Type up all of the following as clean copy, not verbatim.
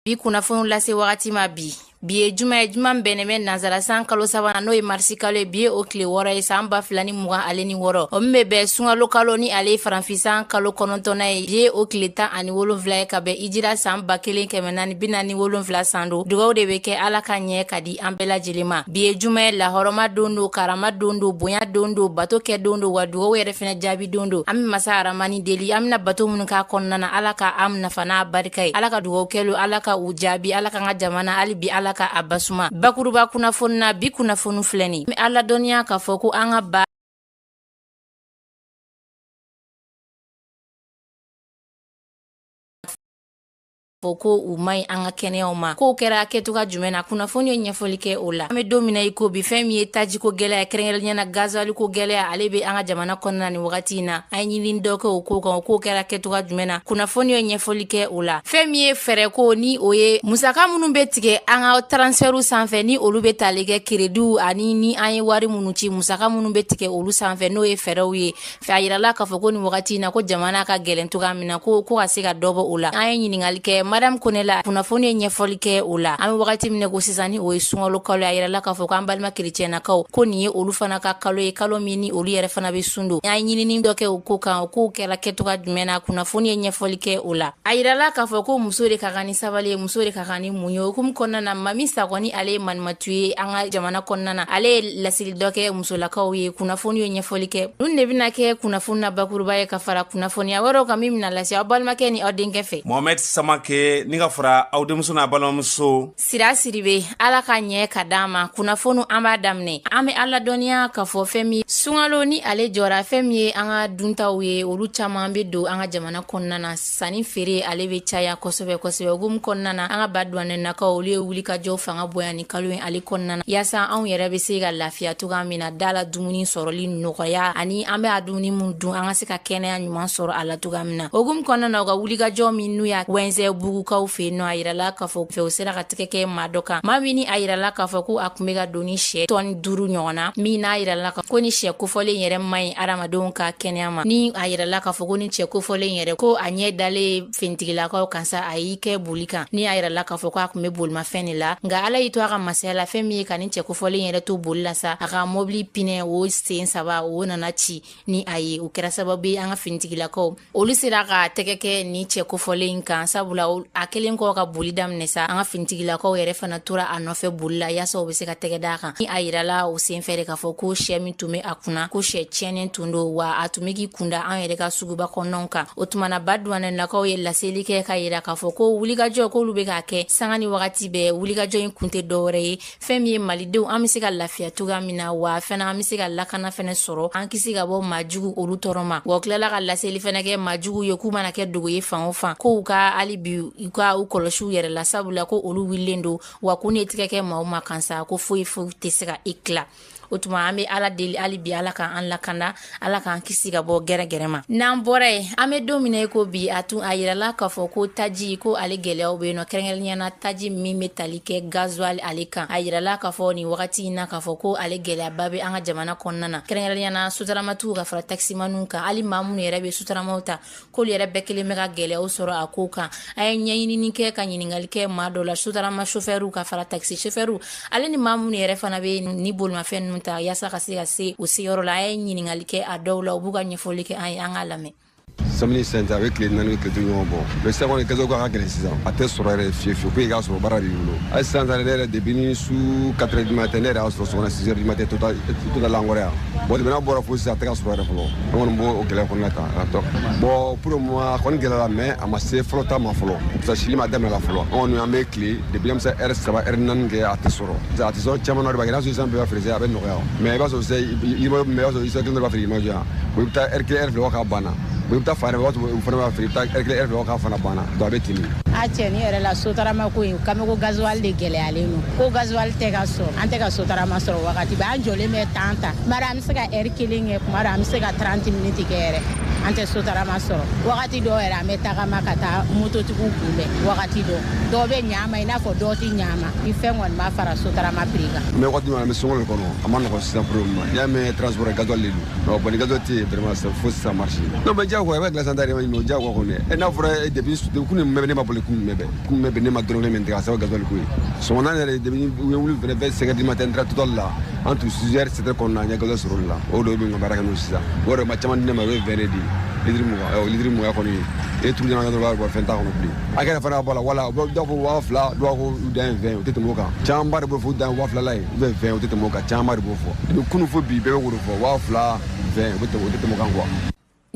Bi kunnafoniw lase wagati ma bi. Bi ye juma ye, juma bɛnnen bɛ nansara san kalo sabanan, n'o ye marisi kalo ye. Bi ye o tile 6 ye san 2026, o min bɛ bɛn sunkalo kalo ni ale ye farafin san kalo 9nan ye. Bi ye o tile 17 ye ka bɛn ijira san 1447 san. Don dugaw de bɛ kɛ, Ala ka ɲɛ ka di an bɛɛ lajɛlen ma. Bi ye juma ye, lahɔrɔma don don, karama don don, bonya don don, bato kɛ don don, wa dugaw yɛrɛ fɛnɛ jaabi don don. An bɛ masa Aramani deli, an bɛna bato minnu k'a kɔnɔna na, Ala ka an nafa n'a barika ye. Ala ka dugaw kɛlu, Ala ka u jaabi. Ala ka an ka jamana hali bi, Ala ka a basuma. Bakuruba kunnafoni na, bi kunnafoni filɛ nin ala dɔnniya k'a fɔ ko an ka ba fɔ ko u man ɲi an ka kɛnɛyaw ma. Kow kɛra kɛcogoya jumɛn na? Kunnafoni ye ɲɛfɔli kɛ o la. An bɛ don min na i ko bi, fɛn min ye tajiko gɛlɛya, kɛrɛnkɛrɛnnenya na gasoil ko gɛlɛya, ale bɛ an ka jamana kɔnɔna ni wagati in na. An ye ɲinini dɔ kɛ o ko kan. O kow kɛra kɛcogoya jumɛn na? Kunnafoni ye ɲɛfɔli kɛ o la. Fɛn min ye fɛɛrɛ ko ni o ye musaka minnu bɛ tigɛ an ka transfertw sanfɛ, ni olu bɛ tali kɛ créditw ani ni an ye wari minnu ci, musaka minnu bɛ tigɛ olu sanfɛ, n'o ye fɛɛrɛw ye fɛ, a yirala k'a fɔ ko nin wagati in na, ko jamana ka gɛlɛn cogoya min na, ko ka se ka dɔ bɔ o la. An ye ɲininkali kɛ madame Kone la, kunnafoni ye ɲɛfɔli kɛ o la. An bɛ wagati min na ko sisan, ni o ye sunkalo kalo ye, a yirala k'a fɔ ko an balima kerecɛnnakaw, ko nin ye olu fana ka kalo ye, kalo min ni olu yɛrɛ fana bɛ sun don. An ye ɲinini dɔ kɛ o ko kan. O kow kɛra kɛcogoya jumɛn na? Kunnafoni ye ɲɛfɔli kɛ o la. A yirala k'a fɔ ko muso de ka kan ni sabali ye, muso de ka kan ni mun ye. Hukumu kɔnɔna na, Mami Sakɔni, ale ye manimatu ye an ka jamana kɔnɔna na, ale ye laseli dɔ kɛ musolakaw ye. Kunnafoni ye ɲɛfɔli kɛ. Ninnu de bɛna kɛ kunnafoni na bakuruba ye, ka fara kunnafoniya wɛrɛw kan min bɛna lase aw balimakɛ ni aw denkɛ fɛ, Mohamɛd Samakɛ, ni ka fara aw denmuso n'a balimamuso Sira Siribe. Ala ka ɲɛ ka d'an ma. Kunnafoni, an b'a daminɛ. An bɛ ala dɔnniya k'a fɔ fɛn min sunkalo ni ale jɔra, fɛn min ye an ka duntaw ye, olu caman bɛ don an ka jamana kɔnɔna na. Sanni feere, ale bɛ caya kosɛbɛ kosɛbɛ. Hukumu kɔnɔna na, an ka ba duwanɛnakaw, olu ye wulikajɔ fanga bonya ni kalo in ale kɔnɔna na, yaasa anw yɛrɛ bɛ se ka lafiya cogoya min na da la, dumuni sɔrɔli nɔgɔya, ani an bɛ a dumuni min dun, an ka se ka kɛnɛya ɲuman sɔrɔ a la cogoya min na. Hukumu kɔnɔna na, u ka wulikajɔ min n'u y'a wɛnsɛ bugukaw fɛ yen nɔ, a yirala k'a fɔ fɛ u sera ka tɛgɛ kɛ maa dɔ kan, maa min ni a yirala k'a fɔ ko a tun bɛ ka don ni sɛ tɔni 5 ɲɔgɔn na, min n'a yirala ko ni sɛ kofɔlen yɛrɛ man ɲi adamadenw ka kɛnɛya ma. Ni a yirala k'a fɔ ko ni cɛ kofɔlen yɛrɛ, ko a ɲɛ dalen finitigilakaw kan sa, a y'i kɛ boli kan. Ni a yirala k'a fɔ ko a tun bɛ bolimafɛn de la, nka Ala y'i to a ka masaya la, fɛn min ye ka ni cɛ kofɔlen yɛrɛ to boli la sa, a ka mɔbili pinɛ o sen saba o nana ci ni a ye. O kɛra sababu ye an ka finitigilakaw, olu sera ka tɛgɛ kɛ ni cɛ kofɔlen kan, sabula a kelen kɔ ka boli daminɛ sa, an ka finitigilakaw yɛrɛ fana tora a nɔfɛ boli la, yaasa u bɛ se ka tɛgɛ d'a kan. Ni a yirala o senfɛ de k'a fɔ ko sɛ min tun bɛ a kunna, ko sɛ tiɲɛnen tun don, wa a tun bɛ k'i kunda an yɛrɛ ka suguba kɔnɔnaw kan. O tuma na, ba duwanɛlakaw ye laseli kɛ ka yira k'a fɔ ko wulikajɔ k'olu bɛ k'a kɛ sanga ni wagati bɛɛ. Wulikajɔ in kun tɛ dɔwɛrɛ ye, fɛn min ye malidenw, an bɛ se ka lafiya cogoya min na, wa fɛnɛ an bɛ se ka lakana fɛnɛ sɔrɔ, an kisi ka bɔ maajugu olu tɔɔrɔ ma. Wa tilala ka laseli fɛnɛ kɛ maajugu ye, k'u mana kɛ dogo ye fan o fan, k'u ka hali bi u ka u kɔlɔsi u yɛrɛ la, sabula ko olu wililen don, wa ko ne tigɛ kɛ maaw ma kan sa, ko foyi foyi tɛ se ka i tila. O tuma an bɛ Ala deli hali bi, Ala k'an lakanda, Ala k'an kisi ka bɔ gɛrɛgɛrɛ ma. N'an bɔra yen, an bɛ don min na i ko bi, a tun a yirala k'a fɔ ko taji ko ale gɛlɛyaw bɛ yen nɔ, kɛrɛnkɛrɛnnenya na taji min bɛ tali kɛ gasoil ale kan. A yirala k'a fɔ nin wagati in na k'a fɔ ko ale gɛlɛyaba bɛ an ka jamana kɔnɔna na, kɛrɛnkɛrɛnnenya na sotaramatigiw ka fara taximaniw kan, hali maa minnu yɛrɛ bɛ sotaramaw ta, k'olu yɛrɛ bɛɛ kelen bɛ ka gɛlɛyaw sɔrɔ a ko kan. A ye ɲɛɲinini kɛ ka ɲininkali kɛ maa dɔ la, sotarama sofɛriw ka fara takisi sofɛriw, ale ni maa minnu yɛrɛ fana bɛ ni bolimafɛn ninnu ta yaasa ka se ka se u seyɔrɔ la. A ye ɲininkali kɛ a dɔw la, u b'u ka ɲɛfɔli kɛ an ye, an k'a lamɛn. Samedi sisan cɛ, a bɛ tile 4, tile 5 ɲɔgɔn bɔ. Mais sisan kɔni, gasoil ka gɛlɛn sisan, a tɛ sɔrɔ yɛrɛ fiye fiyewu. Ko i k'a sɔrɔ, baara b'i bolo. Hali sisan ne yɛrɛ, depuis ni su 4 heures du matin, ne yɛrɛ y'a sɔrɔ sɔgɔma 6 heures du matin, Total la an kɔrɔ yan. Bon, depuis n'a bɔra fo sisan, a tɛ ka sɔrɔ yɛrɛ fɔlɔ. An kɔni b'o gɛlɛya kɔnɔna ta ka tɔ. Bon, pour le moment, a kɔni gɛlɛyara, mais a ma se fɔlɔ ta ma fɔlɔ, parce que sili ma daminɛ la fɔlɔ. An kɔni an bɛ tile depuis an bɛ se heure 3, heure 4 kɛ, a tɛ sɔrɔ, a tɛ sɔrɔ caman na. De b'a kɛ n'a sɔrɔ sisan bɛɛ b'a feere, a bɛ nɔgɔya. Mais i b'a sɔrɔ sisan, mais i b'a sɔrɔ i kelen dɔ b'a feere Yirimajɔ yan, i bɛ taa heure 1, heure 2, k'a banna. I bɛ taa fan wɛrɛ, o b'a sɔrɔ u fana b'a feere, i bɛ taa heure 1, heure 2, k'a fana banna. Donc a bɛ ten de. A cɛni yɛrɛ la, sotarama ko in kame, ko gasoil de gɛlɛyalen don, ko gasoil tɛ ka sɔrɔ, an tɛ ka sotarama sɔrɔ. Wagati bɛɛ an jɔlen bɛ tan ta. Tuma dɔ an bɛ se ka heure 1 kɛ, tuma dɔ an bɛ se ka 30 minutes kɛ yɛrɛ. An tɛ sotarama sɔrɔ. Wagati dɔw yɛrɛ, an bɛ tagama ka taa mototigiw kunbɛn. Wagati dɔ, dɔw bɛ ɲa ma, i n'a fɔ dɔw tɛ ɲa ma. Ni fɛn kɔni ma fara sotarama prix kan. N bɛ waati min na, an bɛ sunkalo de kɔnɔ, a ma nɔgɔn sisan pour le moment. N'i y'a mɛn transport, gasoil de don. Bon, ni gasoil tɛ yen, vraiment, fo sisan marché non mais diyagoya, i bɛ glace ta yɛrɛ, mais diyagoya kɔni ɛ n'a fɔra depuis kunun bɛɛ ne ma boli, kunun bɛɛ, kunun bɛɛ ne ma dɔrɔmɛ min tigɛ, a sababu gasoil ko ye. Sɔgɔmada yɛrɛ, depuis u ye wuli fɛnɛ vers 5 heures du matin, n taara Total la, entre 6 heures 7 heures kɔnɔna, n ye gasoil sɔrɔ o la. O de bɛ n ka baara kɛ n'o sisan. O yɛrɛ ma caman di ne ma, o ye 20 de di, litiri 20. Litiri 20 kɔni, e turu ɲɔgɔn dɔrɔn, b'a fɛn t'a kɔnɔ bilen. A kɛra fana bɔ la wala dɔw fɔ 2000, dɔw ko u dan ye 20, o tɛ tɛmɛ o kan. Camanba de b'o fɔ, u dan ye 2000 la ye ou bien 20, o tɛ tɛmɛ o kan. Camanba de b'o fɔ depuis kunun fo bi, bɛɛ bɛ k'o de fɔ, 2000, 20, o tɛ tɛmɛ o kan quoi.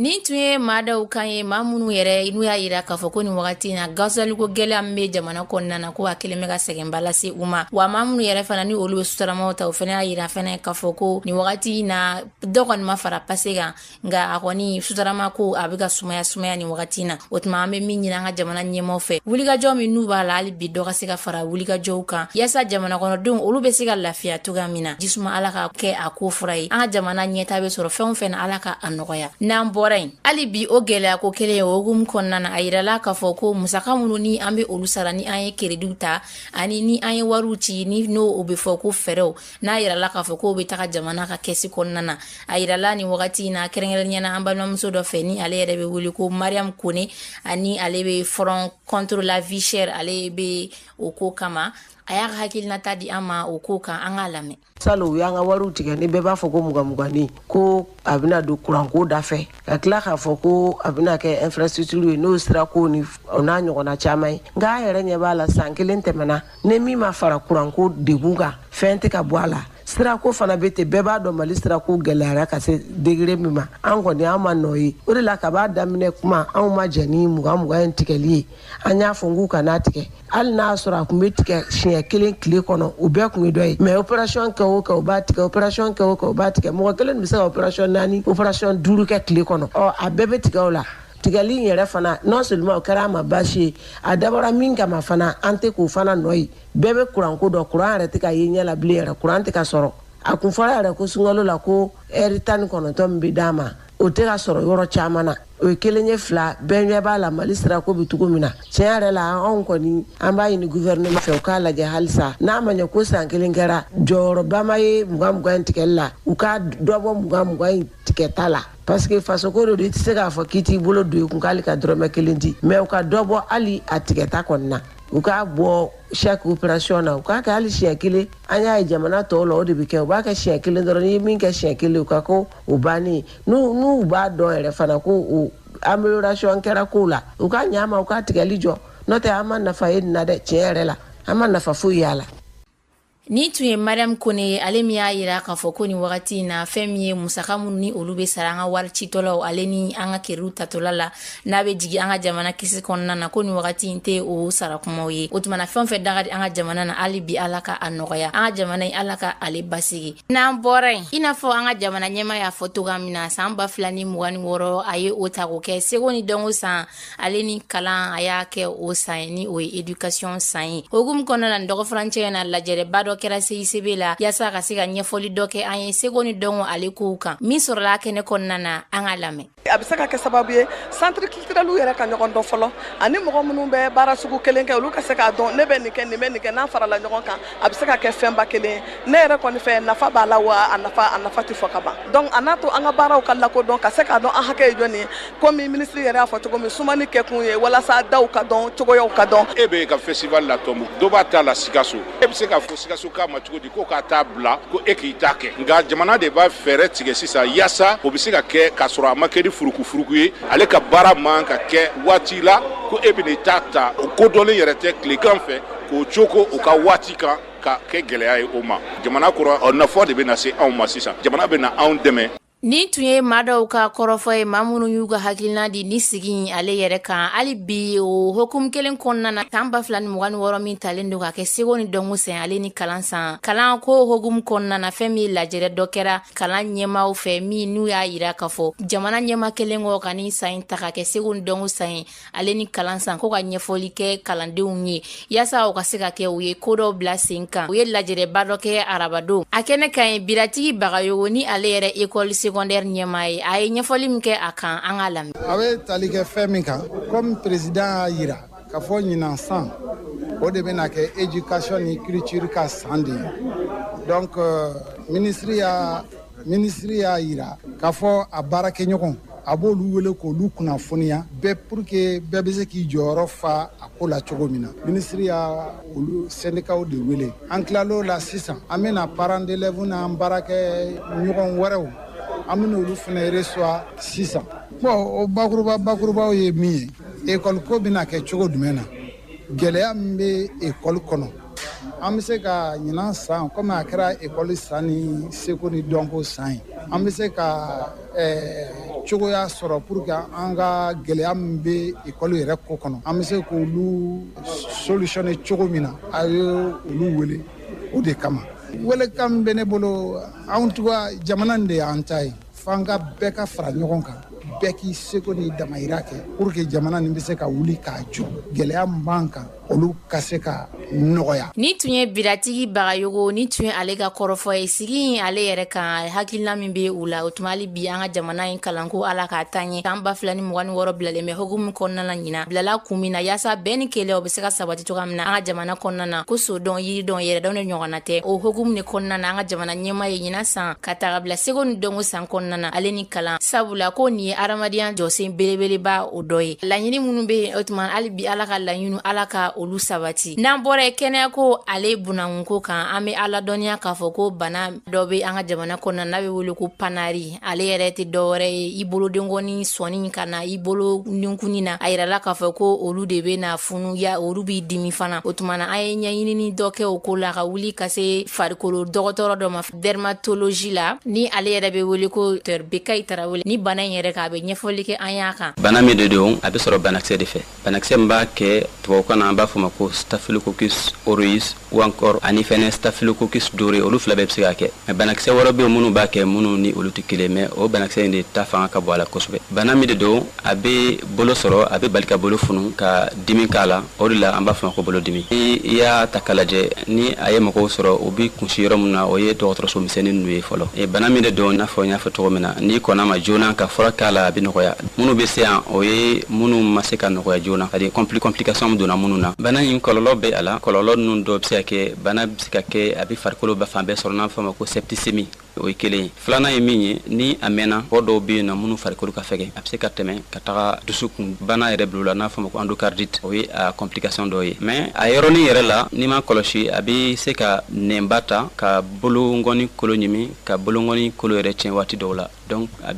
Nin tun ye maa dɔw kan ye, maa minnu yɛrɛ n'u y'a yira k'a fɔ ko nin wagati in na, gasoil ko gɛlɛya min bɛ jamana kɔnɔna na, ko a kelen bɛ ka sɛgɛnba lase u ma. Wa maa minnu yɛrɛ fana ni olu bɛ sotaramaw ta, o fana y'a yira fana k'a fɔ ko nin wagati in na, dɔ kɔni ma fara pase kan, nka a kɔni sotarama ko a bɛ ka sumaya sumaya nin wagati in na. O tuma, an bɛ min ɲini an ka jamana ɲɛmaw fɛ, wulikajɔ min n'u b'a la, hali bi dɔ ka se ka fara wulikajɔw kan, yaasa jamana kɔnɔdenw olu bɛ se ka lafiya cogoya min na. Jisuma, Ala ka kɛ a ko fura ye. An ka jamana ɲɛta bɛ sɔrɔ fɛn o fɛn na, Ala ka a nɔgɔya. N'an bɔra yen, hali bi o gɛlɛya ko kelen o hukumu kɔnɔna na, a yirala k'a fɔ ko musaka minnu ni an bɛ olu sara ni an ye kerediw ta ani ni an ye wariw ci, ni n'o o bɛ fɔ ko fɛɛrɛw, n'a yirala k'a fɔ k'o bɛ taga jamana ka kɛsi kɔnɔna na. A yirala nin wagati in na, kɛrɛnkɛrɛnnenya na, an balimamuso dɔ fɛ ni ale yɛrɛ bɛ wele ko Mariam Kone, ani ale bɛ Front contre la vie chère, ale bɛ o ko kama. A y'a ka hakilinata di an ma o ko kan, an k'a lamɛn. Salo, u y'an ka wariw tigɛ ni bɛɛ b'a fɔ ko mugan muganni, ko a bɛna don kuranko da fɛ, ka tila k'a fɔ ko a bɛna kɛ infrastructure ye, n'o sirako ni o n'a ɲɔgɔnna caman ye. Nka an yɛrɛ ɲɛ b'a la, san kelen tɛmɛna, ni min ma fara kuranko degun kan, fɛn tɛ ka bɔ a la. Sirako fana bɛ ten, bɛɛ b'a dɔn Mali sirako gɛlɛyara ka se degré min ma. An kɔni, an ma nɔ ye o de la. Ka b'a daminɛ kuma, anw ma jɛn ni mugan mugan in tigɛli ye. An y'a fɔ k'u kana tigɛ. Hali n'a sɔrɔ a tun bɛ tigɛ siɲɛ kelen tile kɔnɔ, o bɛɛ tun ye dɔ ye. Mais opération kɛ o kɛ, u b'a tigɛ, opération kɛ o kɛ, u b'a tigɛ. Mɔgɔ kelen bɛ se ka opération naani, opération duuru kɛ tile kɔnɔ. Ɔ, a bɛɛ bɛ tigɛ o la. Tigɛli in yɛrɛ fana, non seulement o kɛra a ma baasi ye, a dabɔra min kama fana, an tɛ k'o fana nɔ ye. Bɛɛ bɛ kuranko dɔn, kuran yɛrɛ tɛ ka ye ɲɛ la bilen yɛrɛ, kuran tɛ ka sɔrɔ. A kun fɔra yɛrɛ ko sunkalo la ko ɛri 19 min bɛ d'a ma, o tɛ ka sɔrɔ yɔrɔ caman na. O ye kelen ye. Fila, bɛɛ ɲɛ b'a la Mali sirako bɛ cogo min na. Tiɲɛ yɛrɛ la, anw kɔni, an b'a ɲini gouvernement fɛ, u k'a lajɛ halisa. N'a ma ɲɛ ko san kelen kɛra, jɔyɔrɔba ma ye mugan mugan in tigɛli la, u ka dɔ bɔ mugan mugan in tigɛta la, parce que fasoko de don. I tɛ se k'a fɔ k'i t'i bolo don i kun k'ale ka dɔrɔmɛ kelen di, mais u ka dɔ bɔ hali a tigɛta kɔni na. U k'a bɔ chaque opération na, u k'a kɛ hali siɲɛ kelen. An y'a ye jamana tɔw la, o de bɛ kɛ, u b'a kɛ siɲɛ kelen dɔrɔn. N'i ye min kɛ siɲɛ kelen, u ka ko o bannen. N'u b'a dɔn yɛrɛ fana ko o amélioration kɛra kow la, u ka ɲa ma, u k'a tigɛli jɔ. N'o tɛ, an ma nafa ye nin na dɛ. Tiɲɛ yɛrɛ la, an ma nafa foyi y'a la. Nin tun ye Mariam Kone ye, ale min y'a yira k'a fɔ ko nin wagati in na, fɛn min ye musaka minnu ni olu bɛ sara an ka wari citɔlaw ale ni an ka keriw tatɔla la, n'a bɛ jigin an ka jamana kisi kɔnɔna na, ko nin wagati in tɛ o sara kumaw ye. O tuma na, fɛn fɛn daga di an ka jamana na, hali bi Ala ka a nɔgɔya an ka jamana in, Ala ka ale basigi. N'an bɔra yen, i n'a fɔ an ka jamana ɲɛma y'a fɔ cogoya min na, san 2026, a ye o ta k'o kɛ seko ni dɔnko san ale ni kalan. A y'a kɛ o san ye ni o ye éducation san ye. Hokumu kɔnɔna na, nin dɔgɔfurancɛ in na, lajɛrɛba dɔ kɛra CICB la, yaasa ka se ka ɲɛfɔli dɔ kɛ an ye seko ni dɔnko ale kow kan. Min sɔrɔla kɛnɛ kɔnɔna na, an ka lamɛn. A bɛ se ka kɛ sababu ye centre culturel yɛrɛ ka ɲɔgɔn dɔn fɔlɔ, ani mɔgɔ minnu bɛ baara sugu kelen kɛ, olu ka se k'a dɔn ne bɛ nin kɛ, nin bɛ nin kɛ. N'an farala ɲɔgɔn kan, a bɛ se ka kɛ fɛnba kelen ye. Ne yɛrɛ kɔni fɛ, nafa b'a la wa, a nafa tɛ fɔ ka ban. Donc a n'a to an ka baaraw ka lakodɔn, ka se k'a dɔn an hakɛ ye jɔnni ye. Komi minisiri yɛrɛ y'a fɔ cogo min, sumani kɛkun ye walasa daw ka dɔn, cogoyaw ka dɔn. E bɛ ka festival la Tɔnbu, dɔ b'a ta la Sikaso, e bɛ se k'a fɔ Sikaso k'a ma cogo di ko k'a t'a bila ko e k'i ta kɛ? Nka jamana de b'a fɛɛrɛ tigɛ sisan yaasa o bɛ se ka kɛ k'a sɔrɔ a ma kɛ ni furukufuruku ye. Ale ka baara man ka kɛ waati la ko e bɛ n'i ta ta, o kodɔnlen yɛrɛ tɛ tilegan fɛ, k'o coko o ka waati kan ka kɛ gɛlɛya ye o ma jamana kɔrɔ. Nafa de bɛ na se anw ma sisan, jamana bɛ na anw dɛmɛ. Nin tun ye maa dɔw ka kɔrɔfɔ ye, maa minnu y'u ka hakilina di ni sigi ale yɛrɛ kan. Hali bi o hokumu kelen kɔnɔna na, san 2026 min talen don ka kɛ seko ni dɔnko san ale ni kalan san, kalan ko hokumu kɔnɔna na, fɛn min lajɛrɛ dɔ kɛra kalan ɲɛmaw fɛ, min n'u y'a yira k'a fɔ jamana ɲɛma kelen kɔ ka ni san in ta ka kɛ seko ni dɔnko san ye ale ni kalan san, ko ka ɲɛfɔli kɛ kalandenw ye yaasa u ka se ka kɛ u ye ko dɔw bila sen kan. U ye lajɛrɛba dɔ kɛ arabadon a kɛnɛ kan ye. Biratigi Bagayogo ni ale yɛrɛ école. secondaire ɲɛmaa ye. A ye ɲɛfɔli min kɛ a kan, an k'a lamɛn. A bɛ tali kɛ fɛn min kan, comme président y'a yira k'a fɔ ɲinan san o de bɛna kɛ éducation ni culture ka san de ye. Donc ministre y'a yira k'a fɔ a baarakɛɲɔgɔn a b'olu wele k'olu kunnafoniya bɛɛ pour que bɛɛ bɛ se k'i jɔyɔrɔ fa a ko la cogo min na. Ministre y'a olu syndicats de wele. An tilal'o la sisan, an bɛna parents d'élèves n'an baarakɛ ɲɔgɔn wɛrɛw, an bɛna olu fana reçoit sisan. Bon, o bakurubaw ye min ye, école ko bɛna kɛ cogo jumɛn na, gɛlɛya min bɛ école kɔnɔ, an bɛ se ka ɲinan san komi a kɛra école san ni seko ni dɔnko san ye, an bɛ se ka cogoya sɔrɔ pour que an ka gɛlɛya min bɛ école yɛrɛ ko kɔnɔ, an bɛ se k'olu solutionner cogo min na, a ye olu wele o de kama. Welekan min bɛ ne bolo, anw tuga jamana in de y'an ta ye, f'an ka bɛɛ ka fara ɲɔgɔn kan, bɛɛ k'i seko ni damayira kɛ pour que jamana nin bɛ se ka wuli k'a jɔ, gɛlɛya min b'an kan olu ka se ka nɔgɔya. Ni tun ye Biratigi Bagayogo, ni tun ye ale ka kɔrɔfɔ ye sigi in ale yɛrɛ kan, hakilina min bɛ u la o tuma hali bi an ka jamana in kalanko ala k'a taa ɲɛ. San 2026 bilalen bɛ hukumu kɔnɔna la ɲinan, bilala kun min na yaasa bɛn ni kelenya o bɛ se ka sabati cogoya min na an ka jamana kɔnɔna na, ko sodɔn yiridɔn yɛrɛdɔn de ɲɔgɔnna tɛ. O hukumu de kɔnɔna na an ka jamana ɲɛmaa ye ɲinan san ka taga bila seko ni dɔnko san kɔnɔna na ale ni kalan, sabula ko nin ye adamadenya jɔsen belebeleba o dɔ ye. Laɲini minnu bɛ yen o tuma hali bi ala ka laɲini ala ka olu sabati. N'an bɔra ye kɛnɛyako ale bunankunko kan, an bɛ ala dɔnniya k'a fɔ ko bana dɔ bɛ an ka jamana kɔnɔna n'a bɛ wele ko panari. Ale yɛrɛ tɛ dɔwɛrɛ ye i bolodenkɔni sɔnni ka na i bolo ninkuni na, a yirala k'a fɔ ko olu de bɛ na funu ya olu b'i dimi fana. O tuma na an ye ɲɛɲinini dɔ kɛ o ko la ka wuli ka se farikolo dɔgɔtɔrɔ dɔ ma dermatologie la, ni ale yɛrɛ bɛ wele ko Dr Bekayi Tarawele. Ni bana in yɛrɛ kan, a bɛ ɲɛfɔli kɛ an y'a kan. Bana min de don, a bɛ sɔrɔ banakisɛ de fɛ. Banakisɛ min b'a kɛ tubabukan na an b'a fɔ ma ko Staphylococcus aureus ou encore ani fɛnɛ Staphylococcus doré, olu fila bɛɛ bɛ se ka kɛ. Mais banakisɛ wɛrɛ bɛ yen minnu b'a kɛ minnu ni olu tɛ kelen, mais o banakisɛ in de ta fanga ka bon a la kosɛbɛ. Bana min de don, a bɛ bolo sɔrɔ, a bɛ bali ka bolo funu ka dimi k'a la, o de la an b'a fɔ ma ko bolodimi. Ni i y'a ta k'a lajɛ, ni a ye mɔgɔw sɔrɔ, u bɛ kunsi yɔrɔ min na, o ye dɔgɔtɔrɔso misɛnnin ninnu ye fɔlɔ. Bana min de don, i n'a fɔ n y'a fɔ cogo min na, n'i kɔnna ma joona ka fura k'a la, a bɛ nɔgɔya. Minnu bɛ se yan, o ye minnu ma se ka nɔgɔya joona, c'est-à-dire complication donna minnu na. Bana in kɔlɔlɔ bɛ a la, kɔlɔlɔ ninnu dɔw bɛ se ka kɛ, bana bɛ se ka kɛ a bɛ farikolo ba fan bɛɛ sɔrɔ, n'an fɔ a ma ko septicémie, o ye kelen ye. Filanan ye min ye, ni a mɛnna, mɔgɔ dɔw bɛ yen nɔ minnu farikolo ka fɛgɛn, a bɛ se ka tɛmɛ ka taga dusukun bana yɛrɛ bila u la, n'a fɔ ma ko endocardite, o ye a complication dɔ ye. Mais a yɔrɔnin yɛrɛ la, n'i ma kɔlɔsi, a bɛ se ka nɛnba ta ka bolongɔni kolo ɲimi, ka bolongɔni kolo yɛrɛ tiɲɛ waati dɔw la. Donc a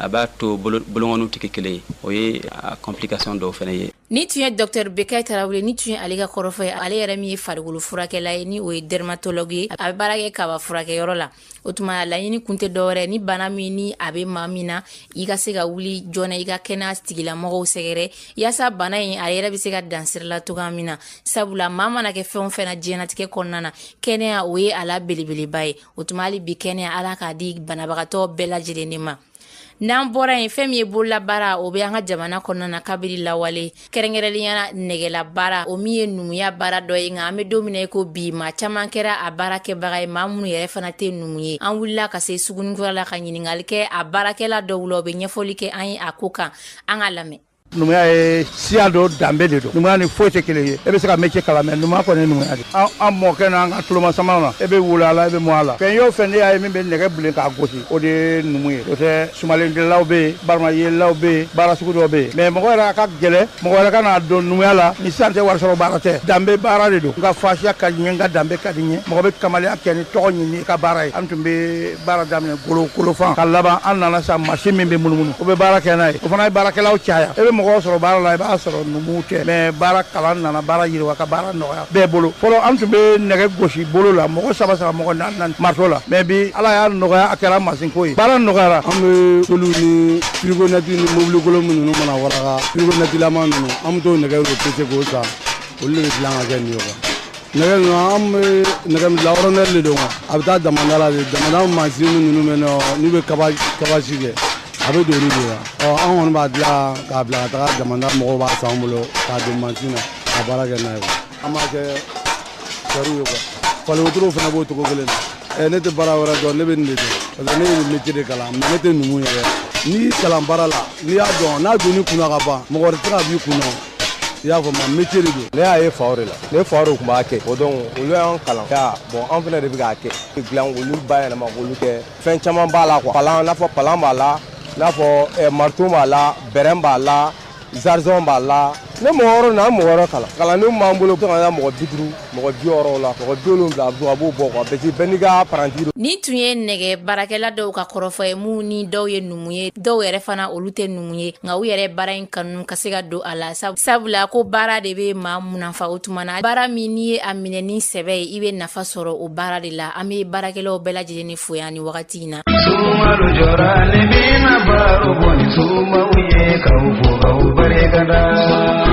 b'a to bolongɔniw tɛ kɛ kelen ye, o ye a complication dɔw fana ye. Ni tun ye Dr Bekayi Tarawele, ni tun ye ale ka kɔrɔfɔ ye, ale yɛrɛ min ye farikolo furakɛla ye, ni o ye dermatologue ye, a bɛ baara kɛ kaba furakɛyɔrɔ la. O tuma laɲini kun tɛ dɔwɛrɛ, ni bana min ni a bɛ maa min na, i ka se ka wuli joona i ka kɛnɛya tigilamɔgɔw sɛgɛrɛ yaasa bana in a yɛrɛ bɛ se ka dansiri la cogoya min na. Sabula maa mana kɛ fɛn o fɛn na diɲɛnatigɛ kɔnɔna na, kɛnɛya o ye a la belebeleba ye. O tuma hali bi kɛnɛya ala k'a di banabagatɔ bɛɛ lajɛlen de ma. N'an bɔra yen, fɛn min ye bololabaara, o bɛ an ka jamana kɔnɔna na kabiri lawale, kɛrɛnkɛrɛnnenya la nɛgɛlabaara, o min ye numuya baara dɔ ye. Nka an bɛ don min na i ko bi, maa caman kɛra a baara kɛbaga ye, maa minnu yɛrɛ fana tɛ numu ye. An wulila ka se Sugunikura la ka ɲininkali kɛ a baarakɛla dɔw la, o bɛ ɲɛfɔli kɛ an ye a ko kan. An ka lamɛn. Numuya ye siya dɔ danbe de don, numuya ni foyi tɛ kelen ye. E bɛ se ka métier kalan, mais numuya kɔni ye numuya de. An mɔkɛ n'an ka tulomasamaw na, e bɛ wolo a la, e bɛ mɔ a la. Fɛn y'o fɛn ne y'a ye min bɛ nɛgɛ bilen k'a gosi, o de ye numu ye. O tɛ sumalendilaw bɛ yen, barimayelelaw bɛ yen, baara sugu dɔw bɛ yen. Mais mɔgɔ yɛrɛ a ka gɛlɛn, mɔgɔ wɛrɛ ka n'a don numuya la ni sisan tɛ, wari sɔrɔ baara tɛ, danbe baara de don. N ka fasiya ka di n ye, n ka danbe ka di n ye. Mɔgɔ bɛ kamalenya kɛ ni tɔgɔ ɲini i ka baara ye. An tun bɛ baara daminɛ golofan ka laban, an nana sa machine min bɛ munumunu, o bɛ baara kɛ n'a ye, o fana ye baarakɛlaw caya. E bɛ mɔgɔw sɔrɔ baara la, i b'a sɔrɔ numuw tɛ, mais baara kalan nana baara yiriwa ka baara nɔgɔya bɛɛ bolo. Fɔlɔ an tun bɛ nɛgɛ gosi bolo la, mɔgɔ 3 3, mɔgɔ 4 4 marteau la, mais bi ala y'a nɔgɔya, a kɛra machine ko ye, baara nɔgɔyara. An bɛ tulu ni frigo-net ni mobili kolon minnu mana waraka, frigo-netlama ninnu, an bɛ t'o nɛgɛw de pese k'o san, olu de bɛ dilan ka kɛ nin ye quoi. Nɛgɛ ninnu, an bɛ nɛgɛ min dilan, ordinaire de don quoi. A bɛ taa damanda la de, damanda mansin minnu bɛ yen nɔ, n'u bɛ kabasi kɛ, a bɛ don olu de la. Ɔ an kɔni b'a dilan k'a bila ka taga damanda, mɔgɔw b'a san an bolo k'a don mansin na ka baara kɛ n'a ye quoi. An b'a kɛ sariw ye quoi. Fali wotoro fana b'o cogo kelen na. Ne tɛ baara wɛrɛ dɔn, ne bɛ nin de dɔn. Parce que ne ye nin métier de kalan, mais ne tɛ numu ye dɛ. N'i y'i kalan baara la, n'i y'a dɔn, n'a donn'i kunna ka ban, mɔgɔ wɛrɛ tɛ se ka b'i kun na. I y'a faamu, métier de don. Ne y'a ye faw de la, ne faw de tun b'a kɛ, o donc olu y'an kalan. Bon, an fana de bɛ k'a kɛ dilan, olu bayɛlɛma k'olu kɛ fɛn caman b'a la quoi. Palan, n'a fɔ palan b'a la, n'a fɔ marteau b'a la, bɛrɛn b'a la, zarizɔn b'a la. Ne mɔgɔ wɔɔrɔ na, an mɔgɔ wɔɔrɔ kalan. Kalandenw b'an bolo, ka taa mɔgɔ 50, mɔgɔ 60 la, mɔgɔ 70, a b'o bɔ quoi, parce que bɛɛ n'i ka apprenti don. Nin tun ye nɛgɛ baarakɛla dɔw ka kɔrɔfɔ ye, mun ni dɔw ye numu ye, dɔw yɛrɛ fana olu tɛ numu ye, nka u yɛrɛ baara in kanu ka se ka don a la, sabula ko baara de bɛ maa munafa. O tuma na, baara min n'i ye a minɛ ni sɛbɛ ye, i bɛ nafa sɔrɔ o baara de la. An bɛ baarakɛlaw bɛɛ lajɛlen ni fo yan ni wagati in na. Sunkalo jɔra, ne bɛna baro bɔ ni somaw ye, k'aw fo k'aw barikada.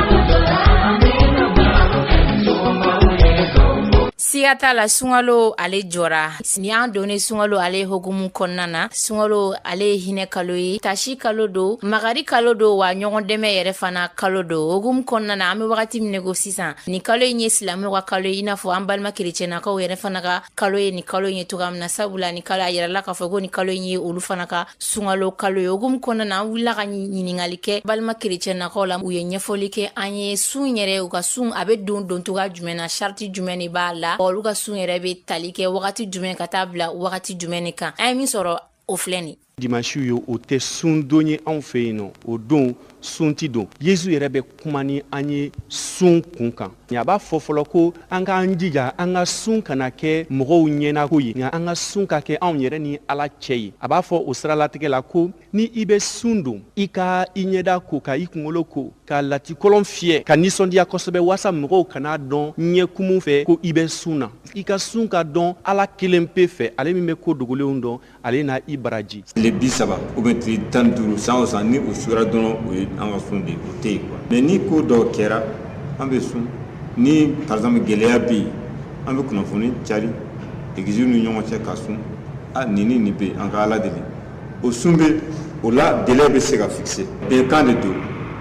Siga t'a la, sunkalo ale jɔra. Ni y'an donnen sunkalo ale hukumu kɔnɔna na, sunkalo ale ye hinɛ kalo ye, tasi kalo don, makari kalo don, wa ɲɔgɔn dɛmɛ yɛrɛ fana kalo don. Hukumu kɔnɔna na, an bɛ wagati min ko sisan, nin kalo in ye silamɛw ka kalo ye, i n'a fɔ an balima kerecɛnnakaw yɛrɛ fana ka kalo ye nin kalo in ye cogoya min na, sabula nin kalo a yirala k'a fɔ ko nin kalo in ye olu fana ka sunkalo kalo ye. Hukumu kɔnɔna na, an wulila ka ɲininkali kɛ balima kerecɛnnakaw la, u ye ɲɛfɔli kɛ an ye sun yɛrɛ, u ka sun a bɛ don doncogoya jumɛn na, sariti jumɛn de b'a la, olu ka sun yɛrɛ bɛ tali kɛ wagati jumɛn ka taa bila wagati jumɛn de kan. An ye min sɔrɔ o filɛ nin. Dimanche ye, o tɛ sundon ye anw fɛ yen nɔ, o don sun ti don. Yesu yɛrɛ bɛ kuma ni an ye sun kun kan. A b'a fɔ fɔlɔ ko an k'an jija an ka sun kana kɛ mɔgɔw ɲɛnako ye, nka an ka sun ka kɛ anw yɛrɛ ni Ala cɛ ye. A b'a fɔ o siralatigɛ la ko ni i bɛ sun don, i ka i ɲɛda ko, ka i kunkolo ko, ka latikɔlɔn fiyɛ, ka nisɔndiya kosɛbɛ, walasa mɔgɔw kana dɔn ɲɛkumu fɛ ko i bɛ sun na. I ka sun ka dɔn Ala kelen pe fɛ, ale min bɛ ko dogolenw dɔn, ale na i baraji. Tile 30 ou bien tile 15, san o san, ni o sura dɔrɔn, o ye an ka sun de ye, o tɛ yen quoi. Mais ni ko dɔw kɛra, an bɛ sun. Ni par exemple gɛlɛya bɛ yen, an bɛ kunnafoni cari église ni ɲɔgɔn cɛ ka sun. A nin ni nin bɛ yen, an ka Ala deli. O sun bɛ o la, délai bɛ se ka fixer. Bɛnkan de don,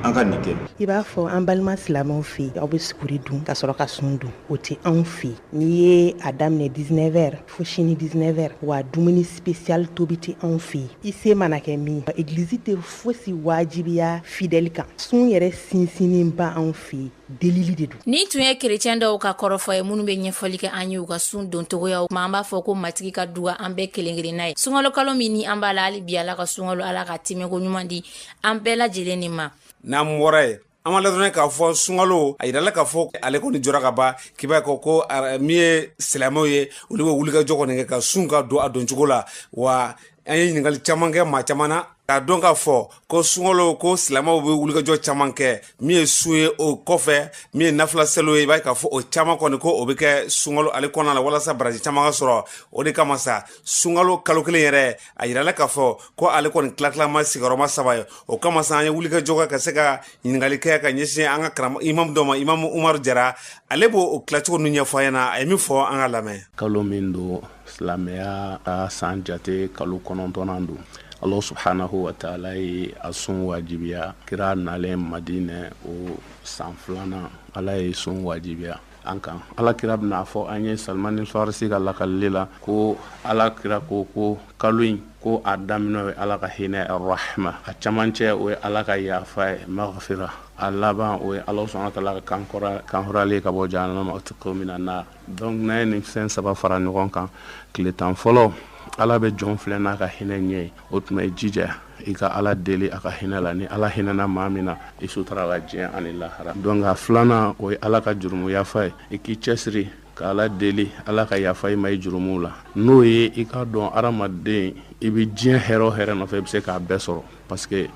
an ka nin kɛ. I b'a fɔ an balima silamɛw fɛ yen, aw bɛ suguri dun ka sɔrɔ ka sun dun, o tɛ anw fɛ yen. N'i ye a daminɛ 19h fo sini 19h, wa dumuni spécial tobi tɛ anw fɛ yen. I se mana kɛ min ye, église tɛ fosi wajibiya fidèle kan. Sun yɛrɛ sinsinnen ba anw fɛ yen, delili de don. Nin tun ye kerecɛn dɔw ka kɔrɔfɔ ye, minnu bɛ ɲɛfɔli kɛ an ye u ka sun doncogoyaw ma. An b'a fɔ ko matigi ka duga an bɛɛ kelen kelenna ye. Sunkalo kalo min ni an b'a la hali bi, Ala ka sunkalo, Ala ka tɛmɛko ɲuman di an bɛɛ lajɛlen de ma. N'an bɔra yen, an ma ladɔnniya k'a fɔ sunkalo a yirala k'a fɔ ale kɔni jɔra ka ban, k'i b'a ye ko min ye silamɛw ye, olu bɛ wulikajɔ kɔni kɛ ka sun ka don a doncogo la. Wa an ye ɲininkali caman kɛ maa caman na k'a dɔn k'a fɔ ko sunkalo ko silamɛw bɛ wulikajɔ caman kɛ, min ye sun ye, o kɔfɛ min ye nafila seliw ye, i b'a ye k'a fɔ o caman kɔni ko o bɛ kɛ sunkalo ale kɔnɔna la walasa baraji caman ka sɔrɔ. O de kama sa, sunkalo kalo kelen yɛrɛ a yirala k'a fɔ ko ale kɔni tilatilama sigiyɔrɔma 3 ye. O kama sa, an ye wulikajɔ kɛ ka se ka ɲininkali kɛ ka ɲɛsin an ka karamɔgɔ imamu dɔ ma, imamu Umaru Jara, ale b'o tilacogo ninnu ɲɛfɔ an ɲɛna. A ye min fɔ, an ka lamɛn. Kalo min don, silamɛya ka san jate kalo 9nan don. Allah subhanahu wa ta'ala ye a sun wajibiya kira nalen Madinɛ o san 2nan, Ala ye sun wajibiya an kan. Ala kira bɛna fɔ an ye Salmani Farisi ka lakalili la ko Ala kira ko ko kalo in ko a daminɛ ye Ala ka hinɛ rahma, a camancɛ o ye Ala ka yafa ye maghfira, a laban o ye Ala subhanahu wa ta'ala ka kanhɔrɔyali ka bɔ jahanama ma, o tɛ min na. Donc n'a ye nin fɛn 3 fara ɲɔgɔn kan, tile 10 fɔlɔ Ala bɛ jɔn filɛ n'a ka hinɛ ɲɛ ye, o tuma i jija i ka Ala deli a ka hinɛ la. Ni Ala hinɛna maa min na, i sutura la diɲɛ ani lahara. Donc a 2nan o ye Ala ka jurumu yafa ye, i k'i cɛsiri ka Ala deli Ala ka yafa i ma i jurumuw la. N'o ye i k'a dɔn hadamaden i bɛ diɲɛ hɛrɛ o hɛrɛ nɔfɛ, i bɛ se k'a bɛɛ sɔrɔ, parce que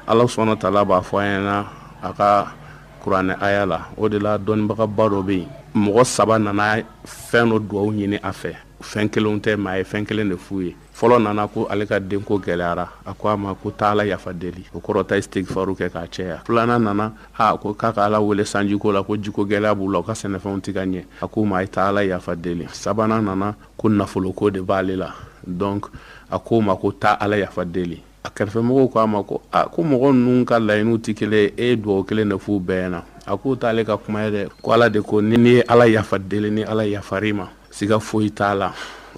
Ala subhanahu wa ta'ala b'a fɔ an ɲɛna a ka kuranɛ aya la. O de la dɔnnibagaba dɔ bɛ yen, mɔgɔ 3 nana fɛn dɔ duwawu ɲini a fɛ, fɛn kelenw tɛ, maa ye fɛn kelen de f'u ye. Fɔlɔ nana ko ale ka denko gɛlɛyara, a ko a ma ko taa Ala yafa deli, o kɔrɔ taa istighfaru kɛ k'a cɛya. 2nan nana, a ko k'a ka Ala wele sanjiko la, ko jiko gɛlɛya b'u la, u ka sɛnɛfɛnw tɛ ka ɲɛ, a k'u ma a ye taa Ala yafa deli. 3nan nana ko nafoloko de b'ale la, donc a k'o ma ko taa Ala yafa deli. A kɛrɛfɛmɔgɔw ko a ma ko a ko mɔgɔ ninnu ka laɲiniw tɛ kelen ye, e ye dugawu kelen de f'u bɛɛ ɲɛna. A k'o t'ale ka kuma ye dɛ, ko Ala de ko ni ye Ala yafa deli, ni Ala yafar'i ma, siga foyi t'a la,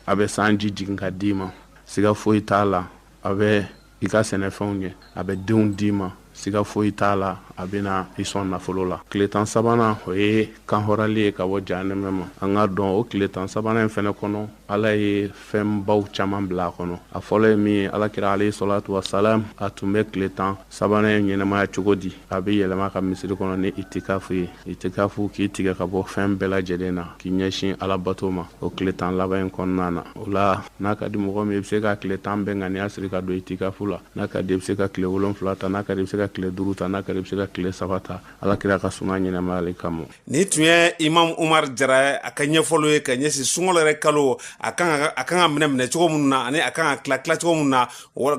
a bɛ sanji jigin ka d'i ma. Siga foyi t'a la, a bɛ i ka sɛnɛfɛnw ɲɛ, a bɛ denw d'i ma. Siga foyi t'a la, a bɛna i sɔn nafolo la. Tile 10 sabanan, o ye kanhɔrɔli ye ka bɔ jahanɛmɛ ma. An ka dɔn o tile 10 sabanan in fɛnɛ kɔnɔ, Ala ye fɛnbaw caman bila a kɔnɔ. A fɔlɔ ye min ye, Ala kira alayhi salatu wasalam, a tun bɛ tile 10 sabanan in ɲɛnamaya cogo di? A bɛ yɛlɛma ka misiri kɔnɔ ni itikafu ye. Itikafu, k'i tigɛ ka bɔ fɛn bɛɛ lajɛlen na, k'i ɲɛsin Ala bato ma o tile 10 laban in kɔnɔna na. O la, n'a ka di mɔgɔ min, i bɛ se ka tile 10 bɛɛ ŋaniya siri ka don itikafu la. N'a ka di, i bɛ se ka tile 7 ta, n'a ka di, i bɛ se ka tile 5 ta, n'a ka di, i bɛ se ka tile 3 ta. Ala kira ka suna ɲɛnamayali kama. Nin tun ye Imam Umar Jara a ka ɲɛfɔliw ye ka ɲɛsin sunkalo yɛrɛ kalo, a kan ka minɛ cogo minnu na, ani a kan ka tila cogo minnu na,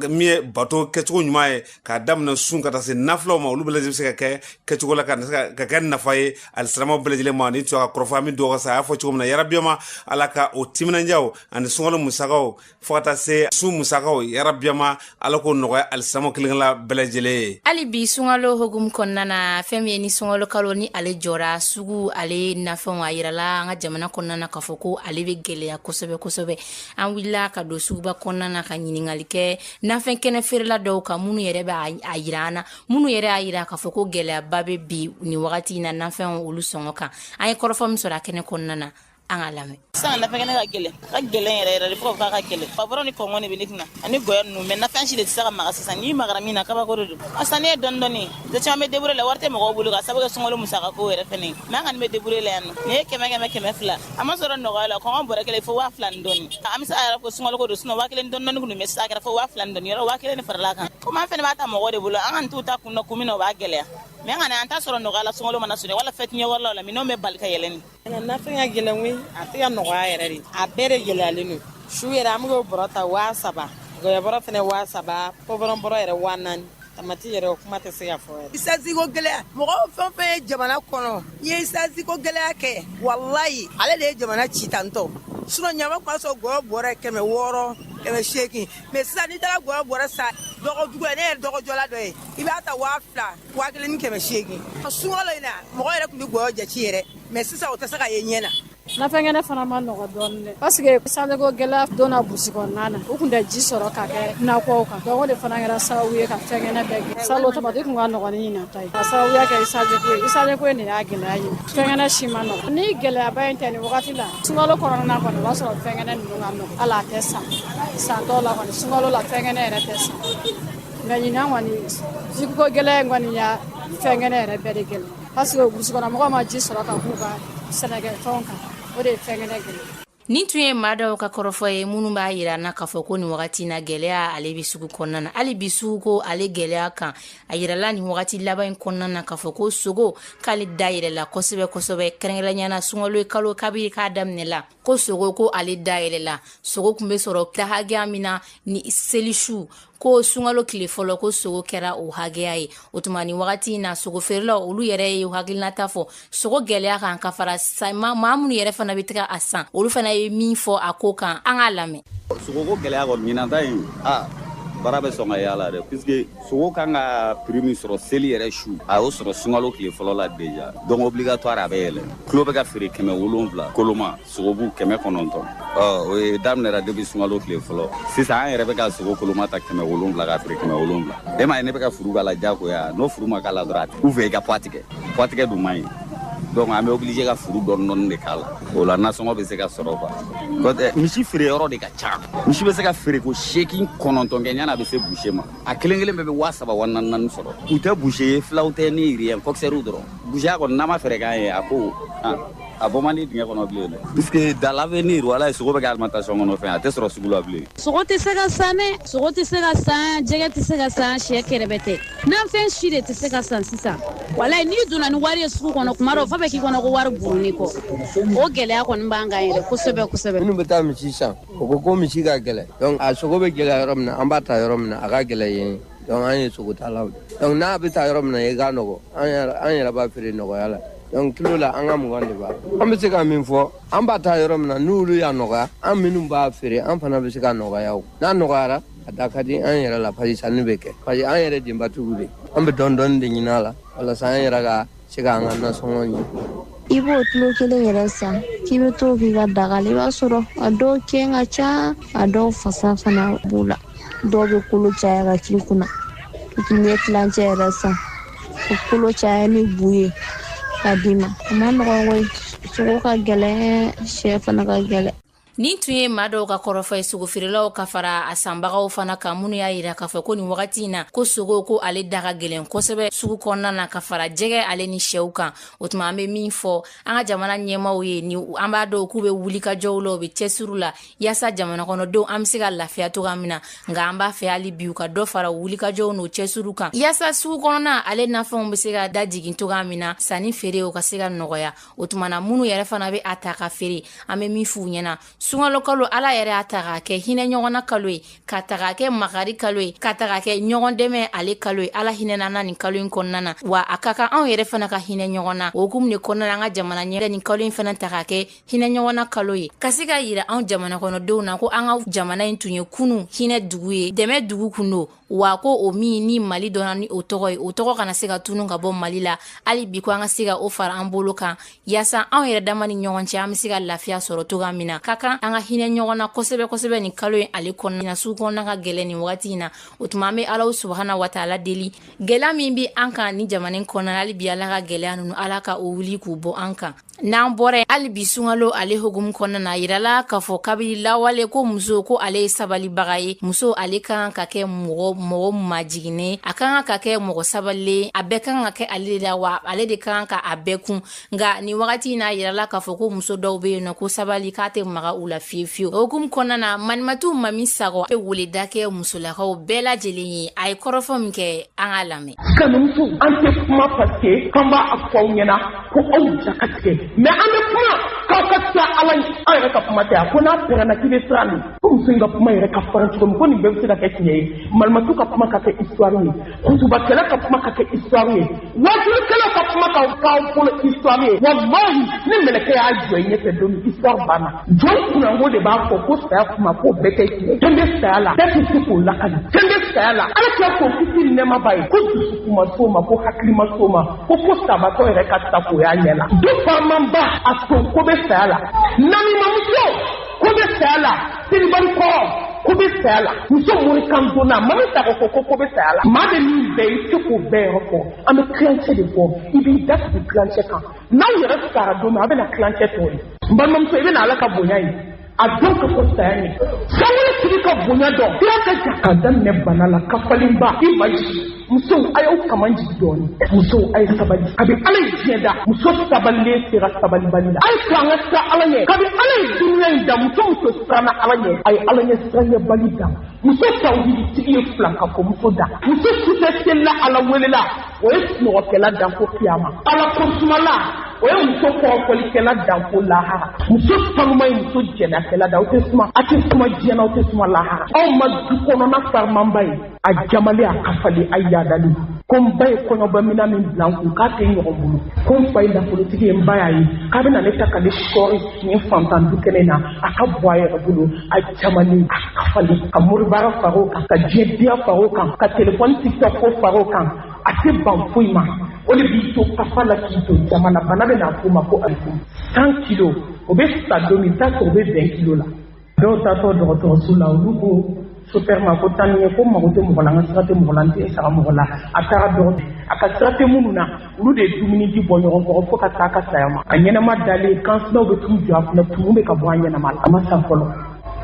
min ye bato kɛcogo ɲuman ye, k'a daminɛ sun ka taa se nafilaw ma, olu bɛɛ lajɛlen bɛ se ka kɛ kɛcogo la ka kɛ nafa ye alisilamɛw bɛɛ lajɛlen ma. Nin tun y'a ka kɔrɔfɔ. An bɛ dugawu kɛ sa, a y'a fɔ cogo min na, yarabiyama Ala ka o timinandiyaw ani sunkalo musakaw fo ka taa se sun musakaw, yarabiyama Ala k'o nɔgɔya alisilamɛw kelen-kelenna bɛɛ lajɛlen ye. Hali bi sunkalo hukumu kɔnɔna na, fɛn min ye ni sunkalo kalo ni ale jɔra, sugu ale nafɛnw a yirala an ka jamana kɔnɔna na k'a fɔ ko ale bɛ gɛlɛya kosɛbɛ kosɛbɛ. An wulila ka don suguba kɔnɔna na ka ɲininkali kɛ nafɛn kɛnɛ feerela dɔw kan, minnu yɛrɛ bɛ a yira an na, minnu yɛrɛ y'a yira k'a fɔ ko gɛlɛyaba bɛ bi nin wagati in na nafɛnw olu sɔngɔ kan. An ye kɔrɔfɔ min sɔrɔ a kɛnɛ kɔnɔna na, an ka lamɛn. Sisan nafɛn kɛnɛ ka gɛlɛn, a ka gɛlɛn yɛrɛ yɛrɛ de, fo k'a ka gɛlɛn. Pavron ni kɔngɔ de bɛ ne kunna ani gɔyɔ ninnu, mais nafɛn si de tɛ se ka maga sisan. N'i magara min na, kabako de don. A sanni ye dɔɔni dɔɔni, muso caman bɛ débrouiller la, wari tɛ mɔgɔw bolo ka sababu kɛ sunkalo musaka ko yɛrɛ fɛnɛ ye. Mais an kɔni bɛ débrouiller la yan nɔ. Nin ye 100 200, a ma sɔrɔ nɔgɔya la. Kɔngɔ bɔrɛ kelen fo 2000 ni dɔɔni. An bɛ se a yɛrɛ ko sunkalo ko don, sinon 1000 dɔɔni dɔɔni kun don, mais sisan a kɛra fo 2000 ni dɔɔni, yɔrɔ 1000 de farala a kan. Komi an fɛnɛ b'a ta mɔgɔw de bolo, an kɔni t'u ta kun dɔn kun min na o b'a gɛlɛya. Mais an kɔni an t'a sɔrɔ nɔgɔya la sunkalo mana surunya wala fête ɲɛkɔrɔlaw la, minɛnw bɛ bali ka yɛlɛ ni. Nafɛn ka gɛlɛn koyi, a tɛ ka nɔgɔya yɛrɛ de, a bɛɛ de gɛlɛyalen don. Su yɛrɛ an bɛ k'o bɔrɔ ta 3000, gɔyɔ bɔrɔ fɛnɛ 3000, pɔpɔrɔn bɔrɔ yɛrɛ 4000, tamati yɛrɛ o kuma tɛ se ka fɔ yɛrɛ. Essence ko gɛlɛya, mɔgɔ fɛn fɛn ye jamana kɔnɔ, n'i ye essence ko gɛlɛya kɛ, walayi ale de ye jamana ci tantɔ. Sinon ɲama tun b'a sɔrɔ gɔyɔ bɔrɛ 600, 800, mais sisan n'i taara gɔyɔ bɔrɛ san dɔgɔdugu la, ne yɛrɛ dɔgɔjɔla dɔ ye, i b'a ta 2000, 1800. Sunkalo in na, mɔgɔ yɛrɛ tun bɛ gɔyɔ jate yɛrɛ, mais sisan o tɛ se ka ye ɲɛ na. Nafɛn kɛnɛ fana ma nɔgɔ dɔɔni dɛ, parce que sanjiko gɛlɛya donna burusi kɔnɔna na, u tun tɛ ji sɔrɔ ka kɛ nakɔw kan, donc o de fana kɛra sababu ye ka fɛn kɛnɛ bɛɛ gɛlɛya. Salon tamati tun ka nɔgɔ ni ɲinan ta ye, ka sababuya kɛ sanjiko ye, sanjiko in de y'a gɛlɛya ye. Fɛn kɛnɛ si ma nɔgɔ ni gɛlɛyaba in tɛ nin wagati la. Sunkalo kɔnɔna kɔni, o b'a sɔrɔ fɛn kɛnɛ ninnu ka nɔgɔ, hali a tɛ san san tɔw la kɔni, sunkalo la fɛn kɛnɛ yɛrɛ tɛ san. Nka ɲinan kɔni jiko gɛlɛya in kɔni ya fɛn kɛnɛ yɛrɛ bɛɛ de gɛlɛya, parce que burusi kɔnɔ mɔgɔw ma ji sɔrɔ ka k'u ka sɛnɛkɛfɛnw kan, o de ye fɛn kɛnɛ gɛlɛya. Nin tun ye maa dɔw ka kɔrɔfɔ ye minnu b'a yira na k'a fɔ ko nin wagati na gɛlɛya ale bɛ sugu kɔnɔna na. Hali bi sugu ko ale gɛlɛya kan, a yirala nin wagati laban in kɔnɔna na k'a fɔ ko sogo k'ale da yɛlɛla kosɛbɛ kosɛbɛ, kɛrɛnkɛrɛnnenya la sunkalo kalo kabiri k'a daminɛ la, ko sogo ko ale da yɛlɛla. Sogo tun bɛ sɔrɔ ta hakɛya min na ni selisu, ko sunkalo tile fɔlɔ ko sogo kɛra o hakɛya ye. O tuma nin wagati in na, sogo feerelaw olu yɛrɛ ye hakilinata fɔ sogo gɛlɛya kan, ka fara maa minnu yɛrɛ fana bɛ taga a san, olu fana ye min fɔ a ko kan, an k'a lamɛn. Sogo ko gɛlɛya kɔni ɲinan ta in, baara bɛ sɔn ka y'a la dɛ, puisque sogo kan ka prix min sɔrɔ seli yɛrɛ su, a y'o sɔrɔ sunkalo tile fɔlɔ la déjà, donc obligatoire a bɛ yɛlɛ. Kilo bɛ ka feere 700, koloma sogobu 900. O ye daminɛra depuis sunkalo tile fɔlɔ. Sisan an yɛrɛ bɛ ka sogo koloma ta 700 k'a feere 700. E m'a ye ne bɛ ka furu k'a la diyagoya, n'o furu ma k'a la dɔrɔn a tɛ. Ou bien i ka poids tigɛ, poids tigɛ dun man ɲi, donc an bɛ obligé ka furu dɔɔni dɔɔni de k'a la, o la nasɔngɔ bɛ se ka sɔrɔ quoi. Misi feere yɔrɔ de ka ca, misi bɛ se ka feere ko 8 9 kɛ yanni a bɛ se boucher ma. A kelen kelen bɛɛ bɛ 3000 4000 sɔrɔ. U tɛ boucher ye, filaw tɛ ni rien, coxeur dɔrɔn. Boucher kɔni n'a ma fɛɛrɛ k'an ye, a ko a bɔ man di dingɛ kɔnɔ bilen dɛ, puisque dans l'avenir wala sogo bɛ kɛ alimentation kɔnɔ fɛn, a tɛ sɔrɔ sugu la bilen. Sogo tɛ se ka san dɛ, sogo tɛ se ka san, jɛgɛ tɛ se ka san, sɛ kɛrɛbɛ tɛ, nafɛn si de tɛ se ka san sisan. Walayi n'i donna ni wari ye sugu kɔnɔ kuma dɔ, fo bɛ k'i kɔnɔ ko wari burunin kɔ. O gɛlɛya kɔni b'an kan yɛrɛ kosɛbɛ kosɛbɛ. Minnu bɛ taa misi san, o ko misi ka gɛlɛn, donc a sogo bɛ gɛlɛya yɔrɔ min na, an b'a ta yɔrɔ min na a ka gɛlɛn yen, donc an ye sogotalaw de, donc n'a bɛ taa yɔrɔ min na i ka nɔgɔ, an yɛrɛ b'a feere nɔgɔya la. Donc kilo la an ka 20 de b'a. An bɛ se ka min fɔ, an b'a ta yɔrɔ min na n'olu y'a nɔgɔya, an minnu b'a feere an fana bɛ se ka nɔgɔya o. N'a nɔgɔyara a da ka di an yɛrɛ la, parce que sanni bɛ kɛ, parce que an yɛrɛ denbatigiw de, an bɛ dɔɔni dɔɔni de ɲini a la walasa an yɛrɛ ka se k'an ka nasɔngɔ ɲɛ. I b'o kilo kelen yɛrɛ san k'i bɛ t'o k'i ka daga la, i b'a sɔrɔ a dɔw kɛn ka ca, a dɔw fasa fana b'u la, dɔw bɛ kolo caya ka k'i kunna. N'i ye tilancɛ yɛrɛ san, o kolo caya ni bu ye ka d'i ma. A ma nɔgɔn koyi, sogo ka gɛlɛn, sɛ fana ka gɛlɛn. Nin tun ye maa dɔw ka kɔrɔfɔ ye, sogofeerelaw ka fara a sanbagaw fana kan, minnu y'a yira k'a fɔ ko nin wagati in na ko sogo ko ale da ka gɛlɛn kosɛbɛ sugu kɔnɔna na ka fara jɛgɛ ale ni sɛw kan. O tuma an bɛ min fɔ an ka jamana ɲɛmaaw ye, ni an b'a dɔn k'u bɛ wulikajɔw la, u bɛ cɛsiriw la yaasa jamana kɔnɔdenw an bɛ se ka lafiya cogoya min na, nka an b'a fɛ hali bi u ka dɔ fara wulikajɔw n'o cɛsiriw kan yaasa sugu kɔnɔna ale nafɛnw bɛ se ka dajigin cogoya min na, sanni feere o ka se ka nɔgɔya. O tuma na minnu yɛrɛ fana bɛ a ta ka feere, an bɛ min f'u ɲɛna, sunkalo kalo ala yɛrɛ y'a ta k'a kɛ hinɛ ɲɔgɔnna kalo ye, ka ta k'a kɛ makari kalo ye, ka ta k'a kɛ ɲɔgɔn dɛmɛ ale kalo ye. Ala hinɛna na nin kalo in kɔnɔna na, wa a ka kan anw yɛrɛ fana ka hinɛ ɲɔgɔn na. O hukumu de kɔnɔna na, an ka jamana ɲɛmɔgɔ nin kalo in fana ta k'a kɛ hinɛ ɲɔgɔnna kalo ye, ka se ka yira anw jamana kɔnɔdenw na ko an ka jamana in tun ye kunu hinɛ dugu ye, dɛmɛ dugu kun don, wa ko o min ni Mali dɔnna ni o tɔgɔ ye, o tɔgɔ kana se ka tunu ka bɔ Mali la hali bi, ko an ka se ka o fara an bolo kan yaasa anw yɛrɛ dama ni ɲɔgɔn cɛ an bɛ se ka lafiya sɔrɔ cogoya min na. Ka kan an ka hinɛ ɲɔgɔn na kosɛbɛ kosɛbɛ nin kalo in ale kɔnɔna na. Sugu kɔnɔna ka gɛlɛn nin wagati in na. O tuma an bɛ Ala subahana wa taala deli, gɛlɛya min bɛ an kan ni jamana in kɔnɔna, hali bi Ala ka gɛlɛya ninnu, Ala ka o wuli k'u bɔ an kan. N'an bɔra hali bi sunkalo ale hukumu kɔnɔna na, yirala k'a fɔ kabini lawale ko muso ko ale ye sabalibaga ye. Muso ale ka kan ka kɛ mɔgɔ majiginnen, a ka kan ka kɛ mɔgɔ sabalilen, a bɛɛ ka kan ka kɛ ale de la, wa ale de ka kan ka a bɛɛ kun. Nka nin wagati in na, yirala k'a fɔ ko muso dɔw bɛ yen nɔ ko sabali k'a tɛ maga u la fiyewu fiyewu. O hukumu kɔnɔna na, Manimatu Mami Sakɔ bɛ weleda kɛ musolakaw bɛɛ lajɛlen ye. A ye kɔrɔfɔ min kɛ, an k'a lamɛn. Silamɛmuso, an tɛ kuma parce que k'an b'a fɔ aw ɲɛna ko aw ja ka tigɛ, mais an bɛ kuma k'aw ka siran Ala ɲɛ. Aw yɛrɛ ka kuma tɛ a ko n'a pɛrɛnna k'i bɛ siran min, ko muso in ka kuma yɛrɛ ka farin cogo min, ko nin bɛɛ bɛ se ka kɛ tiɲɛ ye. Malimatu ka kuma ka kɛ histoire ye, kutubakɛla ka kuma ka kɛ histoire ye, wajulikɛlaw ka kuma ka k'aw bolo histoire ye. Walahi, ni mɛlɛkɛ y'a jɔ i ɲɛfɛ don min, histoire banna. Jɔn kunnango de b'a fɔ ko saya kuma k'o bɛɛ tɛ tiɲɛ. Fɛn bɛ saya la, bɛɛ tɛ se k'o lakali. Fɛn bɛ saya la, Ala kira ko kisi ni nɛɛma b'a ye ko dusukun ma s'o ma, ko hakili ma s'o ma, ko fo sabatɔ yɛrɛ ka sa k'o y'a ɲɛ la. Du faamaba a son ko bɛ saya la, namimamuso ko bɛ saya la, selibali kɔrɔ ko bɛ saya la, muso morikan donna Mami Sakɔ ko ko bɛ saya la. Maa bɛ min bɛɛ i tɛ se k'o bɛɛ yɛrɛ fɔ, an bɛ tilancɛ de fɔ, i b'i da sigi tilancɛ kan. N'aw yɛrɛ sara don min, a bɛna tilancɛ tɔ ye. N balimamuso, i bɛna Ala ka bonya ye, a dɔn ka fɔ saya ɲɛ. Sankolo tigi ka bonya dɔn, kira ka ja k'a daminɛ bana la kafalenba i ma jigin. Musow, a y'aw kaman jigin dɔɔni. Musow, a ye sabali. Kabi Ala ye diɲɛ da, muso sabalilen sera sabalibali la. A ye to an ka siran Ala ɲɛ. Kabi Ala ye dunuya in da, muso muso siranna Ala ɲɛ, a ye Ala ɲɛ siranɲɛbali da. Muso tawhiditigi ye filankafɔmuso da. Muso sufɛ selila Ala welela, o ye sunɔgɔkɛla dan fo kiyama. Ala kosumala, o ye muso kɔrɔfɔlikɛla dan fo lahara. Muso sanuma ye muso jɛnakɛla da. Aw tɛ suma, a tɛ suma diɲɛ na, aw tɛ suma lahara. Aw ma du kɔnɔna farimanba ye, a jamalen, a kafalen, a yadalen. Ko n ba ye kɔɲɔbamina min bila n kun k'a tɛ ɲɔgɔn bolo, ko n fa ye nafolotigi ye, n ba y'a ye k'a bɛna ne ta ka ne sɔɔri nin fantan du kɛnɛ na, a ka bɔ a yɛrɛ bolo, a jamalen, a kafalen, ka moribaara far'o kan, ka diɲɛ diya far'o kan, ka telefɔni tiktok ko far'o kan, a tɛ ban foyi ma. O de b'i to kafa la k'i to jama la, bana bɛ n'a f'o ma ko alifu 100 kilo, o bɛ sa don min, i bɛ taa sɔrɔ o bɛ 20 kilo la. Dɔw taatɔ dɔgɔtɔrɔso la, olu ko chauffeur ma ko taa ni ye, ko mago tɛ mɔgɔ la, n ka sira tɛ mɔgɔ la, n tɛ sara mɔgɔ la. A taara dɔgɔtɔrɔ, a ka sira tɛ minnu na, olu de ye dumuni di bɔ ɲɔgɔn kɔrɔ fo ka taa ka saya ma. A ɲɛnama dalen, kansinaw bɛ t'u jɔ a kunna, tumu bɛ ka bɔ a ɲɛnama la. A ma sa fɔlɔ.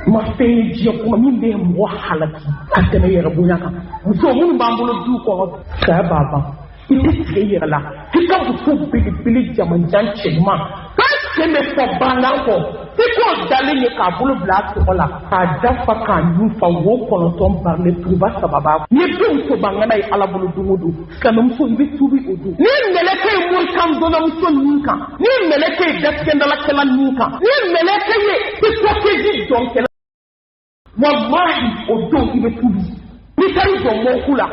Ma fɛn ye diɲɛ kɔnɔ min bɛ mɔgɔ halaki ka tɛmɛ yɛrɛ bonya kan. Muso minnu b'an bolo du kɔnɔ, saya b'a ban. I tɛ tigɛ i yɛrɛ la f'i ka muso belebele jamanjan cɛɲuman k'a sen bɛ fɔ bangan kɔ, f'i k'o dalen ye k'a bolo bila a tɔgɔ la, k'a dafa k'a ɲun fa wo 9 barilen turuba 3 b'a. N'i ye den musobangana ye Ala bolo don o don, silamɛmuso, i bɛ tuubi o don. Ni mɛlɛkɛ ye morikan dɔnnamuso nin kan, ni mɛlɛkɛ ye datigɛndalakɛla nin kan, ni mɛlɛkɛ ye tiktokeji dɔnkɛla, walahi o don i bɛ tuubi. N'i taara i jɔ mɔku la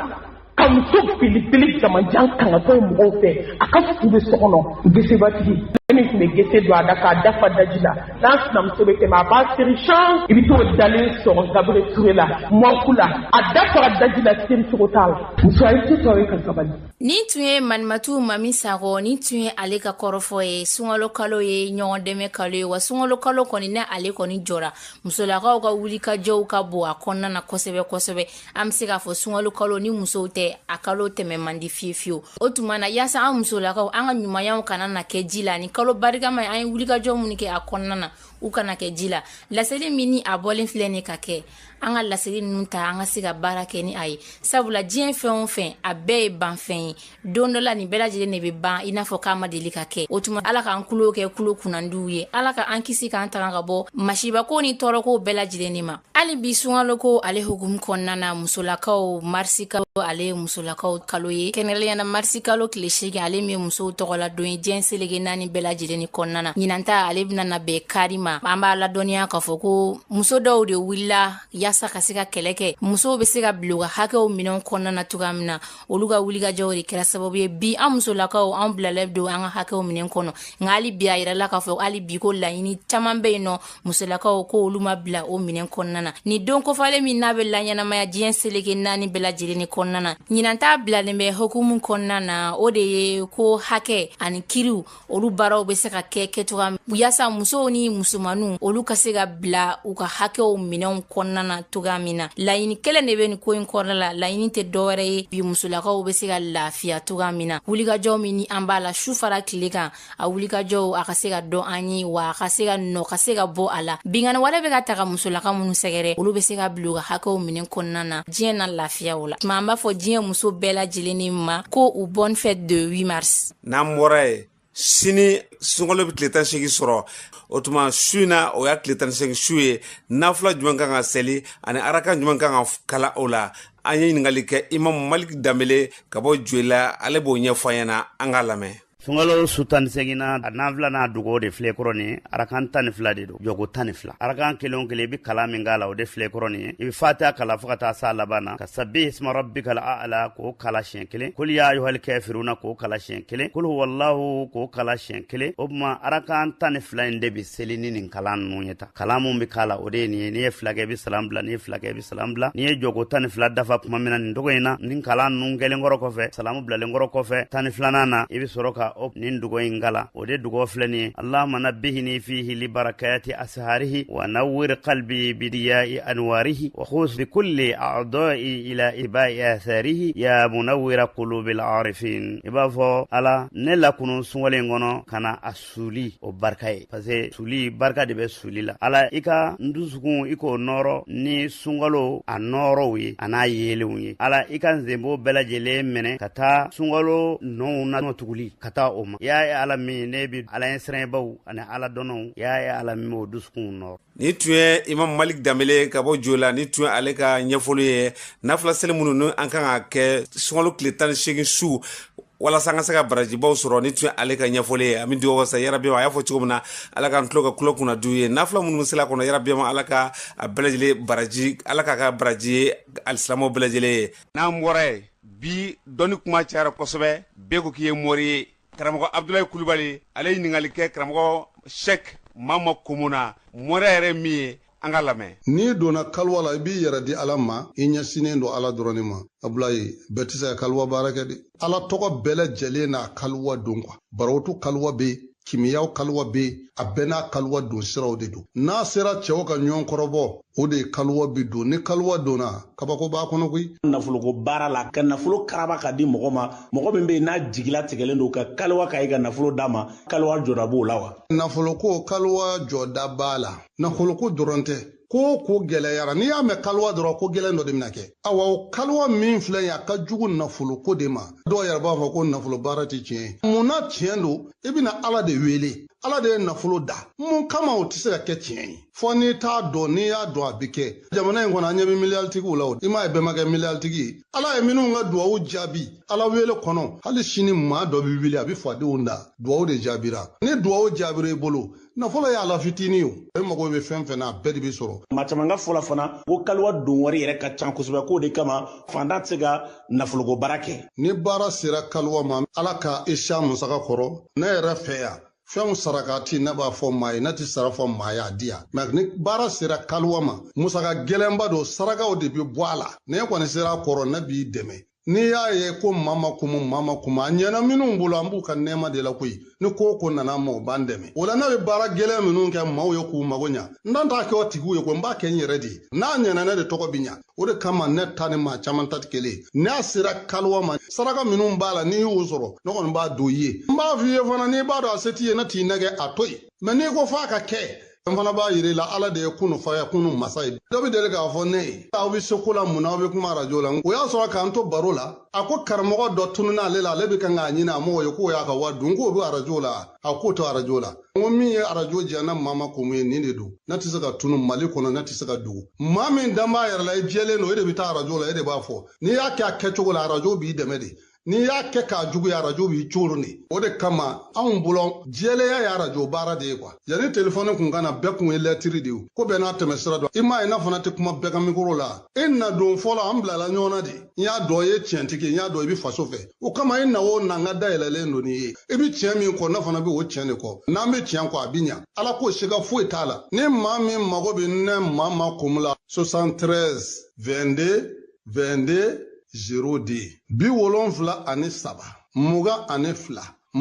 Ka muso belebele jamanjan kangatɔ ye mɔgɔw fɛ, a ka su bɛ so kɔnɔ, gesebatigi min tun bɛ gese don a da k'a dafa daji la, n'a sinamuso bɛ tɛmɛ, a b'a seri san, i bɛ t'o dalen sɔrɔ Gabriel Touré la, morgue la, a da fara daji la, seri cogo t'a la. Muso, a ye se to ye ka sabali. Nin tun ye Manimatu Mami Sakɔ, nin tun ye ale ka kɔrɔfɔ ye. Sunkalo kalo ye ɲɔgɔn dɛmɛ kalo ye, wa sunkalo kalo kɔni, ne ale kɔni jɔra, musolakaw ka wulikajɔw ka bon a kɔnɔna na kosɛbɛ kosɛbɛ. An bɛ se k'a fɔ sunkalo kalo ni musow tɛ, a kalo tɛmɛ man di fiye fiyewu. O tuma na, yaasa an musolakaw, an ka ɲumanyaw kana na kɛ ji la ni kalo barikama ye, an ye wulikajɔ minnu kɛ a kɔnɔna na, u kana kɛ ji la. Laseli min ni a bɔlen filɛ nin ka kɛ, an ka laseli ninnu ta, an ka se ka baara kɛ ni a ye, sabula diɲɛ fɛn o fɛn, a bɛɛ ye banfɛn ye. Don dɔ la, nin bɛɛ lajɛlen de bɛ ban i n'a fɔ k'a ma deli ka kɛ. O tuma, Ala k'an kulo kɛ kulo kunnandiw ye, Ala ka an kisi k'an tanga ka bɔ masibako ni tɔɔrɔko bɛɛ lajɛlen de ma. Hali bi, sunkalo ko ale hukumu kɔnɔna na, musolakaw, marisi kalo, ale ye musolakaw kalo ye, kɛrɛnkɛrɛnnenya na marisi kalo tile 8, ale min ye musow tɔgɔla don ye diɲɛ seleke naani bɛɛ lajɛlen ni kɔnɔna na. Ɲinan ta, ale bɛna na bɛn kari ma. An b'a ladɔnniya k'a fɔ ko muso dɔw de wulila yaasa ka se ka kɛlɛ kɛ, musow bɛ se ka bila u ka hakɛw minɛnw kɔnɔna na cogoya min na. Olu ka wulikajɔw de kɛra sababu ye bi an musolakaw, an bilalen don an ka hakɛw minɛn kɔnɔ. Nka hali bi, a yirala k'a fɔ hali bi ko laɲini caman bɛ yen nɔ, musolakaw ko olu ma bila o minɛn kɔnɔna na. Ni don kofalen min n'a bɛ laɲɛnamaya diɲɛ seleke naani bɛɛ lajɛlen ni kɔnɔna na, ɲinan ta bilalen bɛ hukumu kɔnɔna na, o de ye ko hakɛ ani kiriw, olu baaraw bɛ se ka kɛ kɛcogoya yaasa musow ni musomaninw, olu ka se ka bila u ka hakɛw minɛnw kɔnɔna na cogoya min na. Laɲini kelen de bɛ nin ko in kɔnɔna la, laɲini tɛ dɔwɛrɛ ye bi musolakaw bɛ se ka lafiya cogoya min na. Wulikajɔ min ni an b'a la su fara tile kan, a wulikajɔw a ka se ka dɔn an ye, wa a ka se ka nɔ ka se ka bɔ a la. Binkanni wale bɛ ka taga musolaka minnu sɛgɛrɛ, olu bɛ se ka bila u ka hakɛw minɛn kɔnɔna na, diɲɛ na lafiya o la. Tuma, an b'a fɔ diɲɛ muso bɛɛ lajɛlen ni ma ko u bonne fête de 8 mars. N'an bɔra yen, sini sunkalo bɛ tile 18 sɔrɔ. O tuma, su in na, o y'a tile 18 su ye. Nafila jumɛn kan ka seli ani arakan jumɛn kan ka kala o la? An ye ɲininkali kɛ Imam Malik Danbele ka bɔ Joyila, ale b'o ɲɛfɔ an ɲɛna. An k'a lamɛn. Sunkalo su 18 na, a nafila n'a dugaw de filɛ kɔrɔ nin ye. Arakan 12 de don, jɔko 12. Arakan kelen o kelen, i bɛ kalan min k'a la, o de filɛ kɔrɔ nin ye. I bɛ Fatiha kalan fo ka taa s'a laban na, ka Sabihi isma rabbikal a'la k'o kala siɲɛ kelen, Kul ya ayyuhal kafiruna k'o kala siɲɛ kelen, Kul huwallahu k'o kala siɲɛ kelen. O tuma, arakan 12 in de bɛ seli ni nin kalan ninnu ye. Ta kalan mun bɛ k'a la, o de ye nin ye. N'i ye fila kɛ, i bɛ salam bila. N'i ye fila kɛ, i bɛ salam bila. N'i ye jɔko 12 dafa tuma min na, nin togo in na, nin kalan ninnu kɛlen kɔrɔ kɔfɛ, salamu bilalen kɔrɔ kɔfɛ, 12nan na, i bɛ sɔrɔ ka o nin dugaw in kalan. O de dugaw filɛ nin ye: Allahumma nabbihni fihi li barakati asharihi wa nawwir qalbi bidiyai anwarihi wa khus bi kulli a'dai ila ibai atharihi ya munawwira qulubil arifin. I b'a fɔ: Ala, ne lakunu sunkalo in kɔnɔ ka na a suli o barika ye, parce que suli barika de bɛ suli la. Ala, i ka n dusukun, i k'o nɔrɔ ni sunkalo a nɔrɔw ye, a n'a yeelenw ye. Ala, i ka n senbo bɛɛ lajɛlen minɛ ka taa sunkalo nɔw na tuguli ka taa o ma. Y'a ye Ala min ne bi Ala ɲɛsiranɲɛbaw ani Ala dɔnnaw, y'a ye Ala min b'o dusukunw nɔrɔ. Ni tun ye Imam Malik Danbele ka bɔ Joyila, ni tun ye ale ka ɲɛfɔli ye nafila seli minnu ni an kan ka kɛ sunkalo tile 18 su walasa an ka se ka barajibaw sɔrɔ. Ni tun ye ale ka ɲɛfɔli ye. An bɛ dugawu sa yarabi, a y'a fɔ cogo min na, Ala k'an tulo ka kulo kunna du ye nafila minnu sela kɔnɔ. Yarabi, Ala ka a bɛɛ lajɛlen baraji, Ala k'a ka baraji ye alisilamɛw bɛɛ lajɛlen ye. N'an bɔra yen, bi dɔnni kuma cayara kosɛbɛ, bɛɛ ko k'i ye mori ye. Karamɔgɔ Abudulayi Kulubali, ale ye ɲininkali kɛ karamɔgɔ Sɛk Mama Komo na, moriya yɛrɛ min ye. An ka lamɛn. N'i donna kaluwa la, i b'i yɛrɛ di Ala ma, i ɲɛsinnen don Ala dɔrɔn ma. Abulayi, bɛɛ tɛ se ka kaluwa baara kɛ dɛ. Ala tɔgɔ bɛɛ lajɛlen n'a kaluwa don quoi. Barawutu kaluwa bɛ yen, kimiyaw kaluwa bɛ yen, a bɛɛ n'a kaluwa don siraw de don. N'a sera cɛw ka ɲɔgɔn kɔrɔbɔ, o de ye kaluwa bi don. Ni kaluwa donna, kabako b'a kɔnɔ koyi. Nafoloko baara la, ka nafolo karaba ka di mɔgɔ ma, mɔgɔ min bɛ yen n'a jigila tigɛlen don, ka kaluwa ka i ka nafolo d'a ma, kaluwa jɔda b'o la wa? Nafoloko kaluwa jɔda b'a la. Nafoloko dɔrɔn tɛ, ko ko gɛlɛyara, n'i y'a mɛn kaluwa dɔrɔn, ko gɛlɛn dɔ de bɛna kɛ. Awa, o kaluwa min filɛ ye, a ka jugu nafoloko de ma. Dɔw yɛrɛ b'a fɔ ko nafolo baara tɛ tiɲɛ ye. Mun na tiɲɛ don? I bɛna Ala de wele. Ala de ye nafolo da, mun kama o tɛ se ka kɛ tiɲɛ ye? Fɔ n'i t'a dɔn, n'i y'a dɔn a bɛ kɛ. Jamana in kɔnɔ an ɲɛ bɛ miliyaritigiw la, o i m'a ye bɛɛ ma kɛ miliyaritigi ye. Ala ye minnu ka duwawu jaabi Ala wele kɔnɔ, hali sini maa dɔ bɛ wuli a bɛ fadenw da, duwawu de jaabira. Ni duwawu jaabira i bolo, nafolo ye ala fitinin ye, o e mago bɛ fɛn fɛn na, a bɛɛ de bɛ sɔrɔ. Maa caman ka fɔ la fana ko kaliwa don wari yɛrɛ ka ca kosɛbɛ, k'o de kama fantan tɛ se ka nafoloko baara kɛ. Ni baara sera kaliwa ma, Ala ka i siya musaka kɔrɔ. Ne yɛrɛ fɛ yan, fɛnw sarakati ne b'a fɔ maa ye, ne tɛ sara fɔ maa ye a di yan. Mɛ ni baara sera kaliwa ma, musaka gɛlɛnba don, sarakaw de bɛ bɔ a la. N'e kɔni sera a kɔrɔ, ne b'i dɛmɛ. N'i y'a ye ko maa ma kumu, maa ma kumu, a ɲɛna minnu bolo, an b'u ka nɛɛma de la koyi. Ni ko o ko nana ma, o b'an dɛmɛ. O la ne bɛ baara gɛlɛn minnu kɛ maaw ye k'u mago ɲa, n dan t'a kɛ o tigiw ye ko n b'a kɛ n yɛrɛ de ye. N'a ɲɛna, ne de tɔgɔ bɛ ɲa. O de kama ne ta ni maa caman ta tɛ kelen ye. N'a sera kaliwa ma, saraka minnu b'a la, n'i y'o sɔrɔ, ne kɔni b'a don i ye. N b'a f'i ye fana, n'i b'a dɔn a se t'i ye, ne t'i nɛgɛ, a to yen. Mɛ n'i ko f'a ka kɛ, n fana b'a yir'i la, Ala de ye kunu faya kunu masa ye. Dɔ bɛ deli k'a fɔ ne ye, aw bɛ se ko la mun na, aw bɛ kuma arajo la. O y'a sɔrɔ k'an to baro la, a ko karamɔgɔ dɔ tununna ale la, ale bɛ kan k'a ɲini, a m'o ye, k'o y'a ka wari dun, k'o bɛ arajo la, a k'o to arajo la. N ko min ye arajo diya ne maa ma ko mun ye, nin de don. Ne tɛ se ka tunu Mali kɔnɔ, ne tɛ se ka dogo. Maa min dan b'a yɛrɛ la, i jɛlen don, e de bɛ taa arajo la, e de b'a fɔ. N'i y'a kɛ a kɛcogo la, arajo b'i dɛmɛ de. N'i y'a kɛ k'a juguya, arajo b'i coron de. O de kama anw bolo jɛlenya ye arajo baara de ye kuwa. Yanni telefɔni kun ka na, bɛɛ kun ye lɛtiri de ye, ko bɛɛ n'a tɛmɛ sira dɔn. I m'a ye, ne fana tɛ kuma bɛɛ ka mikoro la. E na don fɔlɔ, an bilala ɲɔgɔn na de. N y'a dɔn i ye tiɲɛtigi ye, n y'a dɔn i bɛ faso fɛ. O kama i na o na, n ka dayɛlɛlen don n'i ye. I bɛ tiɲɛ min kɔ, ne fana bɛ o tiɲɛ de kɔ. N'an bɛ tiɲɛ kɔ, a bɛ ɲa. Ala ko siga foyi t'a la. Ni maa min mago bɛ ne maa ma komi la, 73 22 22 02 73 22 22 02.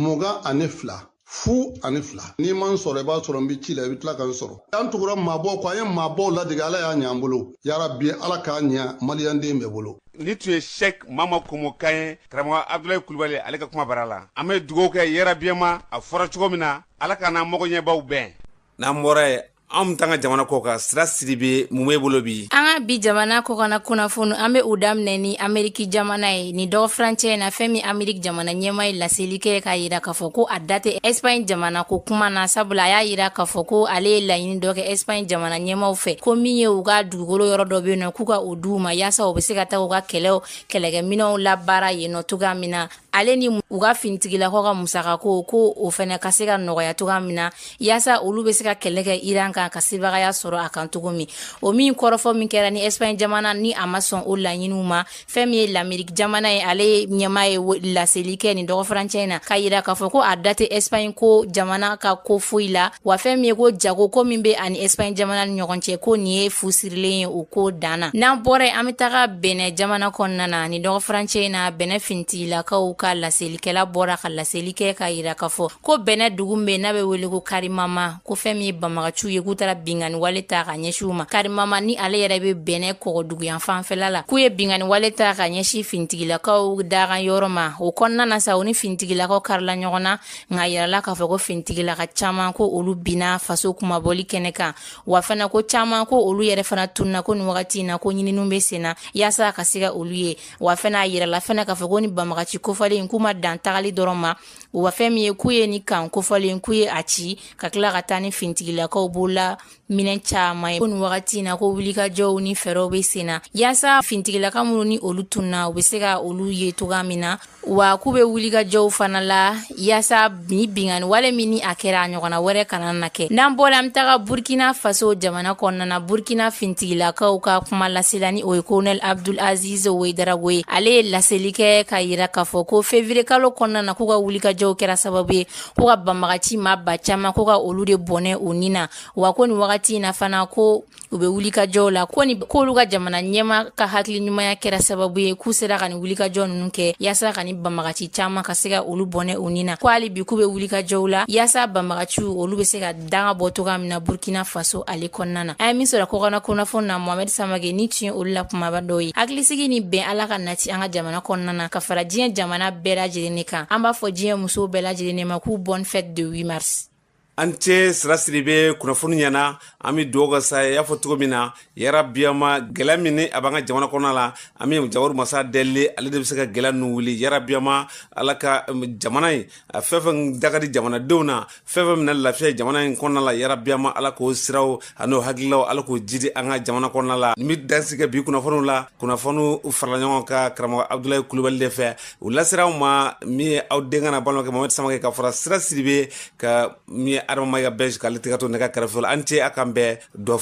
N'i ma n sɔrɔ, i b'a sɔrɔ n bɛ ci la, i bɛ tila ka n sɔrɔ. An tugura maabɔw kɔ, an ye maabɔw ladege, Ala y'a ɲɛ an bolo. Yarabi, Ala k'a ɲɛ maliyɛnden bɛɛ bolo. Ni tun ye Sɛk Mama Komo kan ye, karamɔgɔ Abdulayi Kulubali ale ka kuma bara la. An bɛ dugawu kɛ yarabi ma, a fɔra cogo min na, Ala ka n'an magoɲɛbaw bɛn. N'an bɔra yen, an bɛ taa an ka jamana kɔ kan. Sira Sidibe, mun b'e bolo bi? An ka bi jamana kɔkanna kunnafoni, an bɛ o daminɛ ni Ameriki jamana ye. Ni dɔgɔ furancɛ in na, fɛn min Ameriki jamana ɲɛmaa ye laseli kɛ k'a yira k'a fɔ ko a da tɛ Espagne jamana ko kuma na, sabula a y'a yira k'a fɔ ko ale ye laɲini dɔ kɛ Espagne jamana ɲɛmaaw fɛ, ko min ye u ka dugukolo yɔrɔ dɔ bɛ yen nɔ, k'u ka o d'u ma yaasa u bɛ se ka taa u ka kɛlɛkɛminɛnw labaara yen nɔ cogoya min na, ale ni u ka finitigilakaw ka musakako, ko o fɛnɛ ka se ka nɔgɔya cogoya min na, yaasa olu bɛ se ka kɛlɛ kɛ Iran kan ka sebagaya sɔrɔ a kan cogo min. O min kɔrɔfɔ min kɛra ni Espagne jamana ni a ma sɔn o laɲiniw ma, fɛn min ye l'Amérique jamana ye, ale ɲɛmaa ye laseli kɛ nin dɔgɔfurancɛ in na k'a yira k'a fɔ ko a da tɛ Espagne ko jamana ka ko foyi la, wa fɛn min ye ko jago ko min bɛ ani Espagne jamana ni ɲɔgɔn cɛ, ko nin ye fu sirilen ye o ko dan na. N'an bɔra yen, an bɛ taga Bɛnɛ jamana kɔnɔna na. Nin dɔgɔfurancɛ in na, Bɛnɛ finitigilakaw ka laselikɛla bɔra ka laseli kɛ k'a yira k'a fɔ ko Bɛnɛ dugu min bɛ n'a bɛ wele ko Karimama, ko fɛn min ye banbagaciw ye, k'u taara binkanni wale ta ka ɲɛsin u ma. Karimama ni ale yɛrɛ bɛ Bɛnɛ kɔgɔduguyan fanfɛla la, k'u ye binkanni wale ta ka ɲɛsin finitigilakaw dagan yɔrɔ ma. O kɔnɔna na sa, u ni finitigilakaw karila ɲɔgɔn na, nka yirala k'a fɔ ko finitigilaka caman ko olu binna faso kunmabɔli kɛnɛ kan, wa fana ko caman ko olu yɛrɛ fana tununa, ko nin wagati in na ko ɲininiw bɛ sen na yaasa ka se ka olu ye. Wa fana a yirala fana k'a fɔ ko ni banbagaci kofɔlen k'u ma dan tagali dɔrɔn ma, wa fɛn min ye k'u ye ni kan kofɔlen k'u ye a ci ka tila ka taa ni finitigilakaw bolola minɛn caman ye. Ko nin wagati in na ko wulikajɔw ni fɛɛrɛw bɛ sen na yaasa finitigilaka minnu ni olu tununa, u bɛ se ka olu ye cogoya min na, wa k'u bɛ wulikajɔw fana la yaasa ni binkanni wale min ni a kɛra, a ɲɔgɔnna wɛrɛ kana na kɛ. N'an bɔra, an bɛ taga Burkina Faso jamana kɔnɔna na. Burkina finitigilakaw ka kuma lasela ni o ye Colonel Abdul Aziz Ouedraogo ye, ale ye laseli kɛ k'a yira k'a fɔ ko février kalo kɔnɔna na, k'u ka wulikajɔw kɛra sababu ye k'u ka banbagaci maa ba caman ko ka olu de bɔnɛ u ni na, wa ko nin wagati in na fana ko u bɛ wulikajɔw la, ko ni k'olu ka jamana ɲɛma ka hakili ɲumanya kɛra sababu ye k'u sera ka nin wulikajɔ ninnu kɛ yaasa ka ni banbagaci caman ka se ka olu bɔnɛ u ni na, ko hali bi k'u bɛ wulikajɔw la yaasa banbagaciw olu bɛ se ka danga bɔ cogoya min na Burkina Faso ale kɔnɔna na. An ye min sɔrɔ kɔkanna kunnafoni na, Mohamed Samake ni tun ye olu la kumaba dɔw ye. Hakilisigi ni bɛn, Ala ka nati an ka jamana kɔnɔna na ka fara diɲɛ jamana bɛɛ lajɛlen kan. An b'a fɔ diɲɛ musow bɛɛ lajɛlen ma k'u bonne fête de 8 mars. An cɛ Sira Sidibe, kunnafoni ɲɛna. An bɛ dugawu ka sa, y'a fɔ cogo min na, yarabiyama, gɛlɛya min ni a b'an ka jamana kɔnɔna la, an bɛ jawaru masa deli, ale de bɛ se ka gɛlɛya ninnu wuli. Yarabiyama, Ala ka jamana in a fɛn fɛn da ka di jamanadenw na, fɛn fɛn bɛna lafiya jamana in kɔnɔna la, yarabiyama, Ala k'o siraw ani hakililaw, Ala k'o jidi an ka jamana kɔnɔna la. Nin bɛ dansigi bi kunnafoniw la. Kunnafoniw farala ɲɔgɔn kan karamɔgɔ Abudulayi Kulubali de fɛ. U lasera aw ma min ye aw denkɛ n'a balimakɛ Mamadu Samakɛ, ka fara Sira Sidibe ka min ye Adama Mayiga bɛɛ k'ale tɛgɛ to nɛgɛ kɛrɛfɛ la. An ce, a kan bɛɛ dɔ.